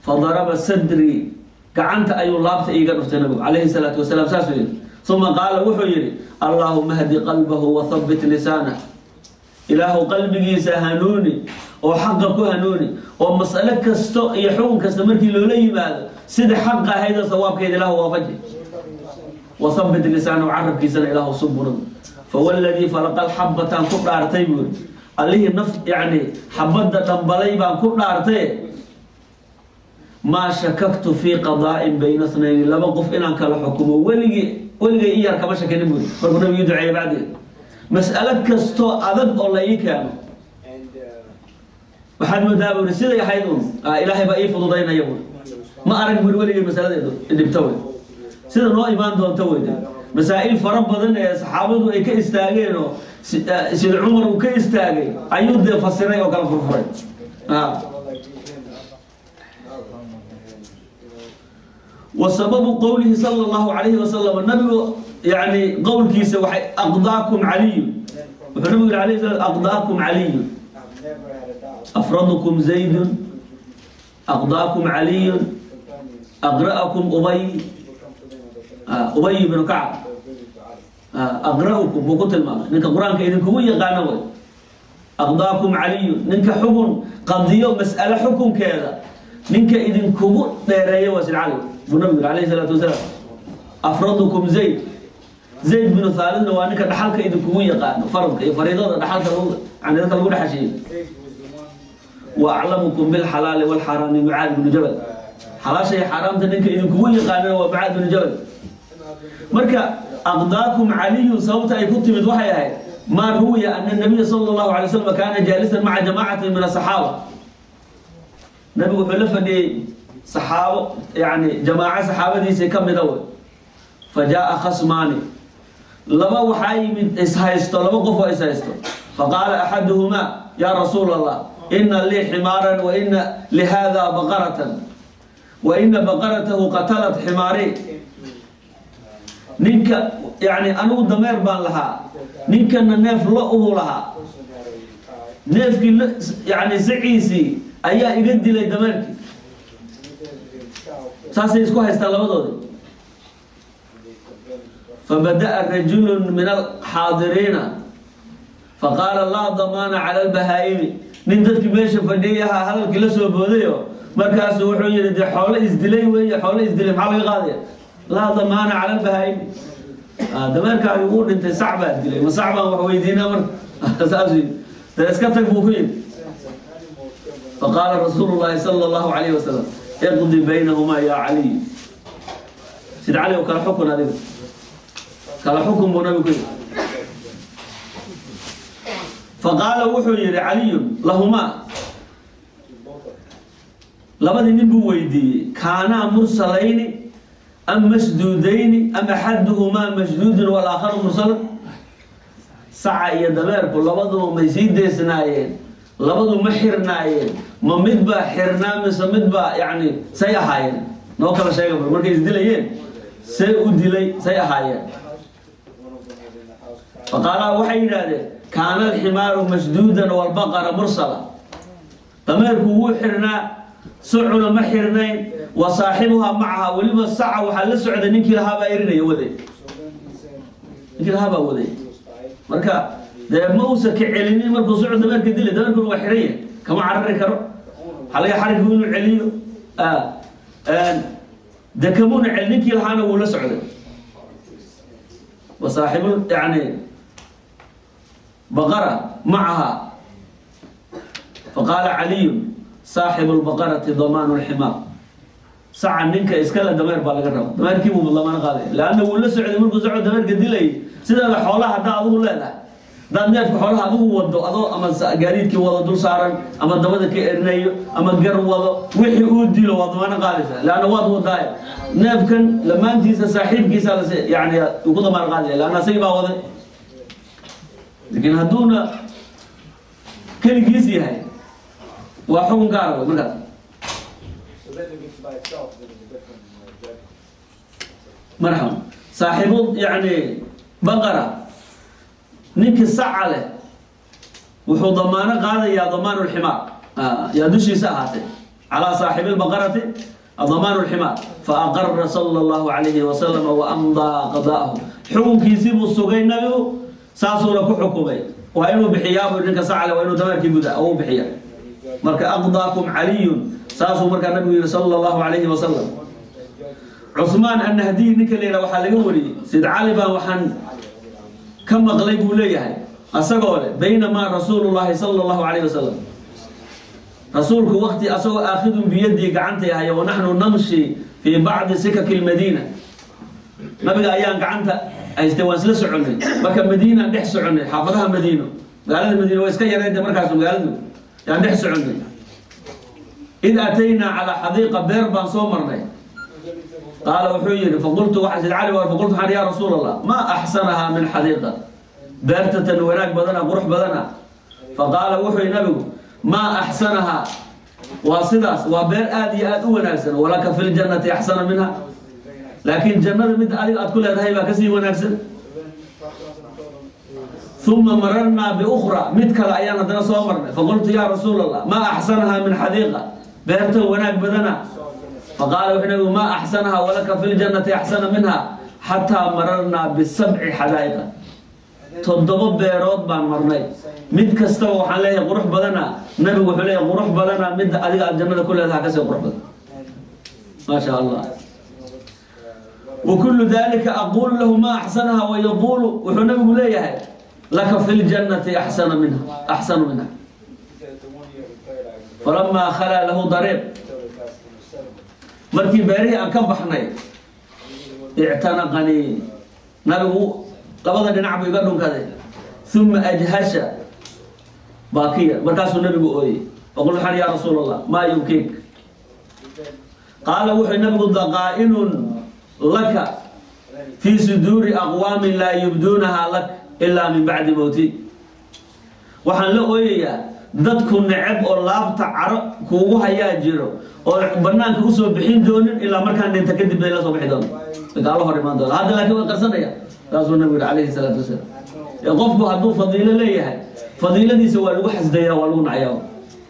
Speaker 1: فضرب صدري, gacanta ayuu laabta iiga dhuftay nabigu calayhi salaatu wasalaam, saasuu yidhi. ثم قال wuxuu yidhi: اللهم اهد قلبه وثبت لسانه. Ilaahu qalbigiisa hanuuni oo xaqa ku hanuuni, oo mas'alo kasto iyo xukun kasta markii loola yimaado sida xaqa ahayd oo sawaabkeeda Ilaahu waafaji. وثبت لسانه, carabkiisana Ilaahu sug. فوالذي فلق الحبة aan ku dhaartay buuri, allihii naf yani xabadda dhambalay baan ku dhaartay, ما شككت في قضاء بين اثنين, laba qof inaan kala xukumo weligii weligay in yar kama shakinin buuri. Markuu nabigu duceeyey bacdeed, mas'alo kastoo adag oo la ii keeno,
Speaker 2: And
Speaker 1: waxaad moodaa buuri siday ahayd un Ilaahay baa ii fududaynaya buuri. Ma arag buuri weligay masaladeedu dhibto wey. Sida noo imaan doonto wey, masaa'il fara badan ee saxaabadu ay ka istaageen oo sida Cumar uu ka istaagay ayuu dee fasiray oo kala furfuray.
Speaker 2: Someone like him, and
Speaker 1: وسبب قوله صلى الله عليه وسلم, nabigu yani qowlkiisa waxay: أقضاكم علي.
Speaker 2: And then from
Speaker 1: wuxuu nabigu yihi alayhi salaam: أقضاكم علي.
Speaker 2: I've never had a doubt.
Speaker 1: أفرضكم زيد، أقضاكم علي.
Speaker 2: Companions,
Speaker 1: أقرأكم أبي.
Speaker 2: people come to them and they tell
Speaker 1: Ubay bnu Kacb.
Speaker 2: them they're really to Ali.
Speaker 1: أقرؤكم buu ku tilmaamay, ninka Qur-aanka idinkugu yaqaano way. أقضاكم علي, ninka xukun qadiyo, mas'ale xukunkeeda ninka idinkugu dheereeya waa sid Cali buu nabigu yiri alayhi salaatu wasalaam. أفرضكم زيد, Zayd binu Thaabitna waa ninka dhaxalka idinkugu yaqaano, faradka iyo fariidada dhaxalka lagu yani dadka lagu dhexashiiyo.
Speaker 2: Zayd was the one that
Speaker 1: وأعلمكم بالحلال والحرام معاذ بن جبل. Xalaasha iyo xaaraamta ninka idinkugu yaqaanana waa Mucaad binu Jabal. Marka "aqdaakum Caliyun" sababta ay ku timid waxay ahayd maa ruwiya ana nabiya sala allahu alay wasalam kaana jaalisan maca jamaacatin min asaxaaba. Nabigu wuxuu la fadhiyey saxaabo, yani jamaaco saxaabadiisii ka mida wey. Fa jaaa khasmaani, laba waxaa yimid ishaysto, laba qof oo ishaysto. Faqaala axaduhumaa: "Yaa rasuul Allah, ina lii ximaaran wa ina lihada baqaratan wa ina baqaratahu qatalat ximaari." Ninka yani anigu dameer baan lahaa, ninkana neef lo uhuu lahaa. Neefkii yani saciisii ayaa iga dilay dameerkii. Saasay isku haystaan labadoodii. Fabada'a rajulu min alxaadiriina faqaala: "Laa damaana cala albahaa'imi." Nin dadkii meesha fadhiyay ahaa hadalkii la soo boodayo. Markaasuu wuxuu yihi: "Dee xoolo isdilay weeye, xoolo isdilay maxaa laga qaadaya? Laa damaana cala albahaa'imi." Dameerkaagi uu dhintay, sac baa dilay, ma sac baan wax weydiinaa? Marka saasuu yidhi, dee iska tag buu ku yidhi. Faqaala rasuulu llahi sala allahu calayhi wasalam: "Iqdi baynahumaa yaa Caliy." Sid Cali oo kala xukun, adiga kala xukun buu nabigu ku yidhi. Faqaala, wuxuu yihi Caliyun lahumaa, labadii nin buu weydiiyey: "Kaanaa mursalayni am mashduudayni am axaduhumaa mashduudun walaakharu mursalan?" Saca iyo dameerku labaduba may sii deysnaayeen? Labadu ma xirnaayeen? Ma mid baa xirnaa mise mid baa, yani say ahaayeen? Noo kala sheega bal, markay isdilayeen say u dilay, say ahaayeen? Faqaalaa, waxay yidhaahdeen: "Kaana alximaaru mashduudan walbaqara mursala." Dameerku wuu xirnaa, sacuna ma xirnayn. Wa saaxibuhaa macaha, weliba saca waxaa la socday ninkii lahaabaa erinaya, waday, ninkii lahaabaa waday. Marka dee ma uusa ka celinin markuu soco dameerka dilay. Dameerkuna waa xiran yahay, kama carari karo. Waxaa laga xarigku inuu celiyo, dee kamuuna celi, ninkii lahaana wuu la socday. Wa saaxibu yani baqara macaha. Faqaala Caliyun: "Saaxibu lbaqarati damaanu lximaar." Saca ninka iskale dameer baa laga raba, dameerkii buu damaan qaaday, leanna wuu la socday markuu soco dameerka dilayay. Sideeda xoolaha haddaa adigu leedahay, haddaad neefka xoolaha adigu wado, adoo ama gaadiidkii wado dul saaran ama dabada ka erinayo ama gar wado, wixii uu dilo waa damaano qaadaysa, leanna waad wadaaye. Neefkan lamaantiisa saaxiibkiisa las yani uu ku damaan qaadaya, leanna asagii baa waday. Laakiin hadduuna keligiis yahay, waa xukun gaara wey markaas.
Speaker 2: So then if it's by itself, then it's a different judgment.
Speaker 1: Marxaba. Saaxiibu yani baqara, ninkii saca leh wuxuu damaano qaadayaa damaan lximaar yaa dushiisa ahaatay, calaa saaxibi lbaqarati damaan lximaar. Faaqara sala allahu calayhi wasalam wa amdaa qada'ahu. Xukunkiisii buu sugay nabigu, saasuuna ku xukumay. Waa inuu bixiyaa buu ninka saca leh, waa inuu dameerkii guda oo u bixiya. Marka "aqdaakum Caliyun" saasuu markaa nabigu yihi sala allahu calayhi wasalam. Cusmaan Annahdiy ninka la yidhaha waxaa laga wariyey, Sid Cali baan waxaan ka maqlay buu leeyahay asagoo leh: baynamaa rasuulu llahi sala allahu calayhi wasalam, rasuulku waqti asagoo aakhidun biyadii gacantay haya, wanaxnu namshi fii bacdi sikaki lmadiina. Nabiga ayaan gacanta haystay, waan isla soconnay. Marka Madiinaan dhex soconnay, xaafadaha Madiino, magaalada Madiina waa iska yareynta markaas, magaaladu yaan dhex soconnay. Id ataynaa calaa xadiiqa, beer baan soo marnay. Qaala, wuxuu yihi: faqultu, waxaa sid Cali war, faqultu waxaan: "Yaa rasuul Allah, maa axsanahaa min xadiiqa?" Beertatan wanaag badana, qurux badana. Faqaala, wuxuu yihi nabigu: "Maa axsanahaa?" Waa sidaas, waa beer aad iyo aad u wanaagsan. "Walaka fi ljannati axsana minha," laakiin jannada mid adiga aad ku leedahay baa kasii wanaagsan. Uma mararnaa biukhra, mid kale ayaan haddana soo marnay. Faqultu: "Yaa rasuul Allah, maa axsanahaa min xadiiqa?" Beertan wanaag badana. Faqaala, wuxuu nabigu: "Maa axsanaha? Walaka fi ljannati axsana minha." Xataa mararnaa bisabci xadaa'iqa, toddoba beerood baan marnay. Mid kastaba waxaan leeyahay qurux badana. Nabigu wuxuu leeyahay: "Qurux badana, midda adiga aad jannada ku leedaha kasii qurux badan." Maa sha Allah. Wakulu dalika aqulu lahu ma axsanaha, wayaqulu, wuxuu nabigu leeyahay: "Laka fi ljannati axsana minha, axsanu minha." Falamaa khalaa lahu dariiq. Markii beerihii aan ka baxnay, ictanaqanii, nabigu labada dhinac buu iga dhunkaday. Uma ajhasha baakiya, markaasuu nabigu ooyey. Faqul, waxaan: "Yaa Rasuul Allah, maa yubkiik?" Qaala, wuxuu nabigu: "Daqaa'inun laka fii suduuri aqwaamin laa yubduunahaa lak ilaa min bacdi mowti." Waxaan la ooyayaa dadku neceb oo laabta caro kuugu hayaa jiro oo banaanka usoo bixin doonin ilaa markaan dhinta kadib bay la soo bixi doona, gaalo hor imaan doona. Hadda laakiin way qarsanaya. Saasuu nabigu yihi calayhi salaatu wasalaam. Ee qofku hadduu fadiilo leeyahay, fadiiladiisa waa lagu xasdayaa, waa lagu nacayaa.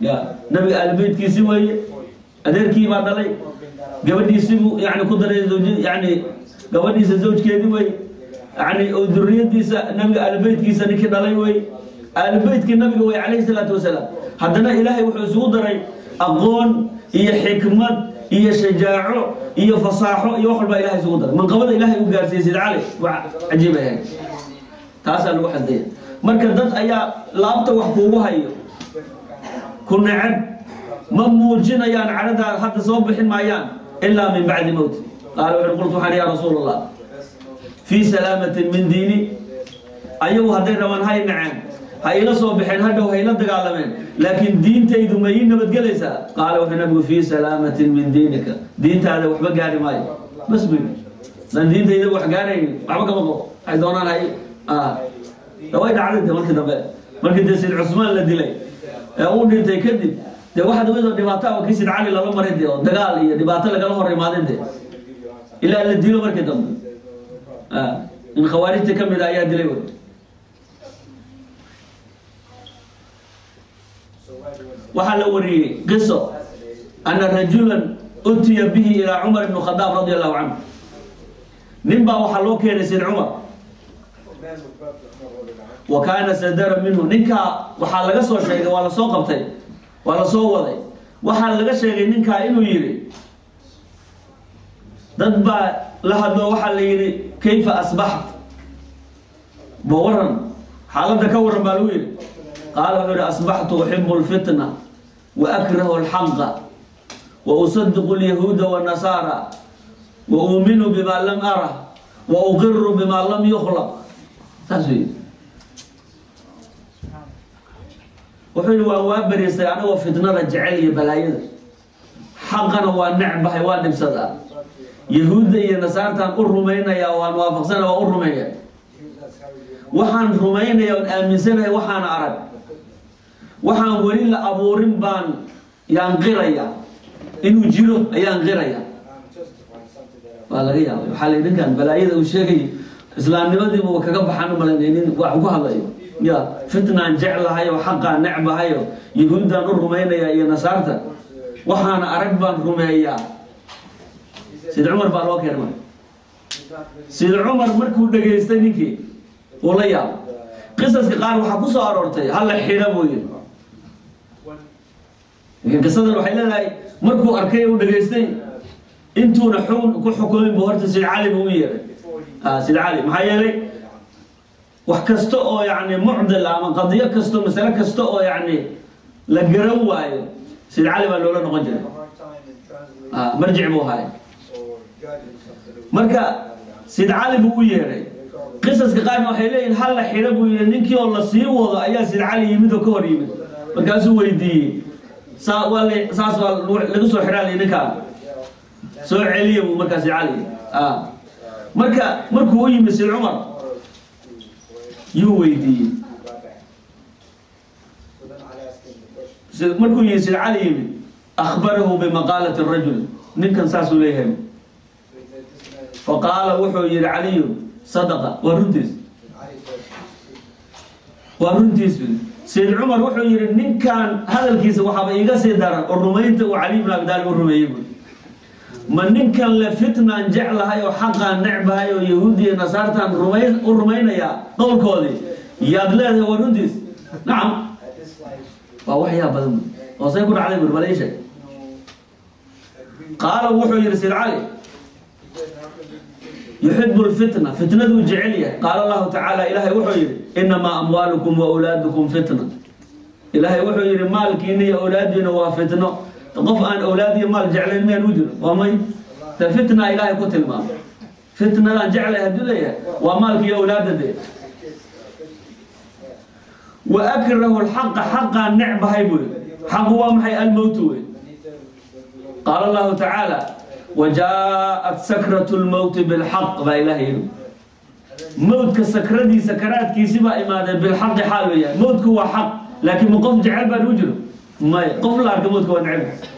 Speaker 1: Ya nabiga aalubeytkiisi weeye, adeerkii baa dhalay, gabadhiisibuu yani ku daray zawj, yani gabadhiisa zawjkeedii wey, yani oo duriyadiisa nabiga aalubeytkiisa ninkii dhalay wey, aalubeytkii nabiga wey calayhi salaatu wasalaam. Haddana Ilaahay wuxuu isugu daray aqoon iyo xikmad iyo shajaaco iyo fasaaxo iyo wax walbaa Ilahay isugu daray. Manqabada Ilahay uu gaarsiiyey Sayid Cali waa cajiib ay ahayd. Taasaa lagu xasdaya. Marka dad ayaa laabta wax kuugu hayo, ku neceb, ma muujinayaan caradaa, hadda soo bixin maayaan ilaa min bacdi mowt. Qaala, wuxu: "Qultu," waxaan: "Yaa Rasuul Allah, fii salaamatin min diini?" Ayagu hadday rabaan hay naceen, ha ila soo baxeen, hadhow ha ila dagaalameen, laakiin diintaydu ma ii nabadgelaysaa? Qaala, wuxuu nabigu: "Fii salaamatin min diinika." Diintaada waxba gaari maayo. Bas buy daan diintayda wax gaaraynin, waxba kama qabo, waxay doonaan hay. Way dhacday de markii dambe, markii dee Sayid Cusmaan la dilay ee uu dhintay kadib, dee waxaad ogeyd dhibaato ah kii Sayid Cali lala maray, dee oo dagaal iyo dhibaato lagala hor imaadin, dee ilaa la dilo markii dambe. In khawaarijta ka mid a ayaa dilay wey. Waxaa la wariyey qiso ana rajulan utiya bihi ilaa Cumar ibn Khadaab radi Allahu canhu. Nin baa waxaa loo keenay Sayd Cumar. Wa kaana sadara minhu, ninkaa waxaa laga soo sheegay, waa lasoo qabtay, waa lasoo waday. Waxaa laga sheegay ninkaa inuu yidhi, dad baa la hadlo, waxaa la yidhi: "Kayfa asbaxt?" Ba waran, xaaladda ka waran baa lagu yidhi. Qaala, wuxuu yihi: "Asbaxtu uxibu lfitna wa akrahu alxaqa wa usadiqu alyahuuda wanasaara wa uuminu bima lam ara wa uqiru bima lam yukhlaq." Saasuu yidhi. Wuxuu yihi: "Waan waa beriistay anigoo fitnada jecel iyo balaayada, xaqana waa necbahay, waa dhibsadaa, yahuudda iyo nasaartaan u rumaynayaa, waan waafaqsana, waa u rumeeya, waxaan rumaynaya oon aaminsanahay waxaana arag, waxaan weli la abuurin baan yaan qiraya inuu jiro, ayaan qiraya." Waa laga yaabay. Waxaa la yidhi ninkan balaayada uu sheegay islaamnimadiiba kaga baxaan u malaynaya, nin wax ku hadlayo ya fitnaan jeclahay oo xaqaan necbahayo, yahuuddaan u rumaynaya iyo nasaarta, waxaana arag baan rumeeyaa. Sayid Cumar baa loo keenay. Marka Sayid Cumar markuu dhegaystay ninkii, uu la yaabo. Qisaska qaar waxaa ku soo aroortay hala xidha buu yidhi, laakiin qisadan waxay leedahay markuu arkay, uu dhegaystay, intuuna xukun ku xukumin buu horta Sayid Cali buu u yeeray. Sayid Cali, maxaa yeelay wax kasta oo yani mucdil ama qadiyo kasto, masale kasta oo yani la garan waayo, Sayid Cali baa loola noqon jiray, marjic buu ahaay. Marka Sayid Cali buu u yeedhay. Qisaska qaarna waxay leeyihin hal la xidho buu yidhi. Ninkii oo la sii wado ayaa Sayid Cali yimid oo ka hor yimid, markaasuu weydiiyey: "Saa waa la saas waa lagu soo xidhaa li ninkaan soo celiya," buu markaa Sayid Cali. Marka markuu u yimid Sayid Cumar yuu weydiiyey. Markuu yihi Sayid Cali yimid, akhbarahu bimaqaalati rajul, ninkan saasuu leeyahay. Faqaala, wuxuu yihi Caliyu: "Sadaqa, waa runtiis, waa runtiis." Sayid Cumar wuxuu yihi: "Ninkan hadalkiisa waxaaba iiga sii daran oo rumaynta uu Caliy bn Abi Taalib u rumeeyey." Buui: "Ma ninkan le fitnaan jeclahay oo xaqaan necbahay oo yahuudi iyo nasaartaan rumay u rumaynayaa qowlkoodii yaad leedahay waa runtiis?" Nacam, waa wax yaa badan buy oo say ku dhacday bur, bal ii sheeg. Qaala, wuxuu yihi Sayid Cali: "Yuxibu lfitna, fitnaduu jecel yahay. Qaala Allahu tacaala, Ilaahay wuxuu yidhi: inamaa amwaalukum wa awlaadukum fitna. Ilaahay wuxuu yidhi maalkiina iyo awlaadiina waa fitno. Qof aan awlaad iyo maal jeclayn miyaan u jiro? Waa may. Ta fitna Ilaahay ku tilmaamay, fitnadaan jeclay hadduu leeyahay, waa maalka iyo awlaadda dee. Wa akrahu alxaqa, xaqaan necbahay buu yidhi. Xaqu waa maxay? Almowtu wey. Qaala Allahu tacaala: "Wajaa'at sakratu lmowti bilxaq" baa Ilaah yidhi. Mowdka sakradii, sakaraadkiisi baa imaadeen, bilxaqi xaal uu yahay. Mowdku waa xaq, laakiin ma qof jecel baan u jiro? Maya, qof la arka mowdka waa neceb.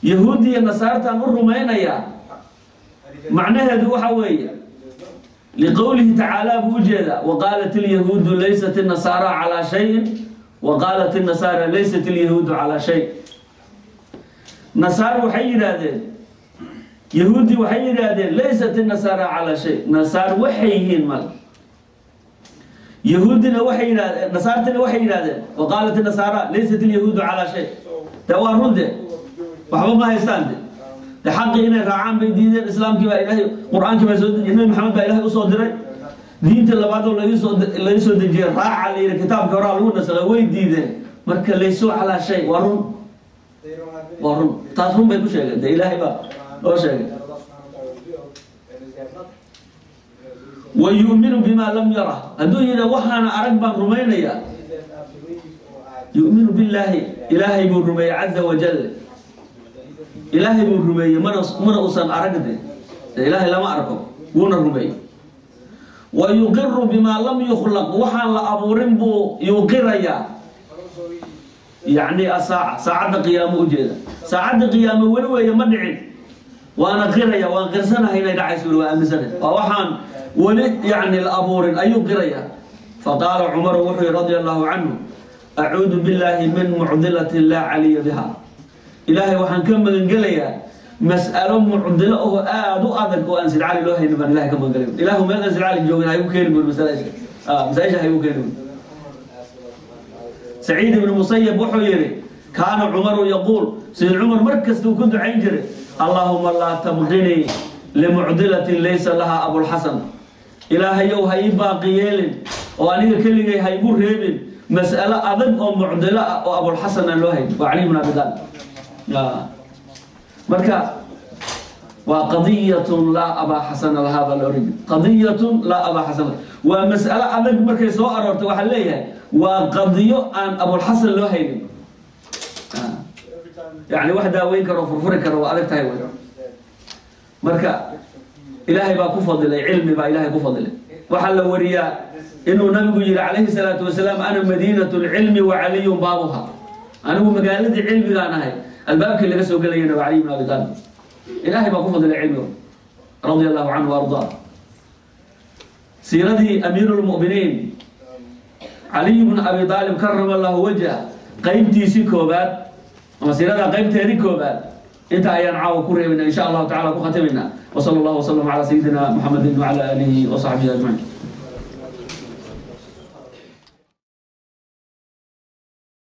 Speaker 1: Yahuudi iyo nasaartaan u rumaynayaa, macnaheedu waxa weeye liqowlihi tacaala buu ujeedaa: "Waqaalat ilyahuudu laysat innasaara calaa shayin, waqaalat innasaara laysat ilyahuudu calaa shay." Nasaar waxay yidhaahdeen, yahuudi waxay yidhaahdeen: "Laysat innasaara calaa shay." Nasaar waxay yihiin male. Yahuudina waxay yidhahdeen, nasaartina waxay yidhahdeen: "Waqaalat innasaara laysat ilyahuudu calaa shay." De waa run de, waxba ma haystaan de. De xaqii inay raacaan bay diideen. Islaamkii baa Ilaahay, Qur-aankii baa soo dejiyay, Nabi Maxamed baa Ilahay usoo diray. Diinta labaadoo laga soo dejiyay raaca la yidhi, kitaabka horaa lagu nasakhay, way diideen. Marka laysuu calaa shay waa run, waa run, taas run bay ku sheegeen de, Ilaahay baa loo sheegay. Wa yu'minu bima lam yara, hadduu yidhi waxaana arag baan rumaynayaa, yu'minu billaahi, Ilaahay buu rumeeyey caza wajal, Ilaahay buu rumeeyey, mana usan arag de. De Ilaahay lama arko, wuuna rumeeyey. Wa yuqiru bimaa lam yukhlaq, waxaan la abuurin buu yuqirayaa, yacni asaaca, saacadda qiyaamo ujeeda. Saacadda qiyaamo weli weeye, ma dhicin, waana qiraya, waan qirsanahay inay dhacayso, waa aaminsanahay, waa waxaan weli yacni la abuurin ayuu qiraya. Faqaala Cumaru, wuxuu yihi radia Allahu canhu: "Acuudu billaahi min mucdilatin laa caliya biha." Ilaahay waxaan ka magangelayaa mas'alo mucdilo oo aada u adag oo aan Sid Cali loo haynin baan Ilahay ka magangelay. Ilaahu meel aan Sid Cali joogin haygu keeni bur, masalaaisha masaa-isha haygu keeni bur. Saciid ibnu Musayab wuxuu yidhi: "Kaana Cumaru yaquul," Sayid Cumar mar kasta uu ku ducayn jiray: "Allaahuma laa tabqinii limucdilatin laysa lahaa Abulxasan." Ilaahayow ha ii baaqi yeelin oo aniga keligay ha igu reebin mas'alo adag oo mucdilo ah oo Abulxasan aan loo hayn, waa Cali bn Abi Taalib. Marka waa qadiyatun laa abaa xasana lahaa baa la oran jiray. Qadiyatun laa abaa xasana waa mas'alo adag markay soo aroortay, waxaa leeyahay waa qadiyo aan Abulxasan loo haynin, yani wax daaweyn karo, furfuri karo, waa adag tahay wey. Marka Ilaahay baa ku fadilay, cilmi baa Ilahay ku fadilay. Waxaa la wariyaa inuu nabigu yihi calayhi salaatu wasalaam: "Ana madiinatu lcilmi wa Caliyun baabuha." Anigu magaaladii cilmigaan ahay, albaabkii laga soo gelayana waa Caliy bn Abi Taalib. Ilahay baa ku fadilay cilmiga, radia Allahu canhu wa ardaa. Siiradii amiiru lmu'miniin Caliy bn Abi Aalib karama Allahu wajh, qaybtiisii koobaad ama siiradaa qaybteedii koobaad inta ayaan caawa ku reebayna, insha Allahu tacala ku khatimayna. Wsala Allahu wasalam calaa sayidina Muxamedin wacala aalihi wa saxbihi ajmaciin.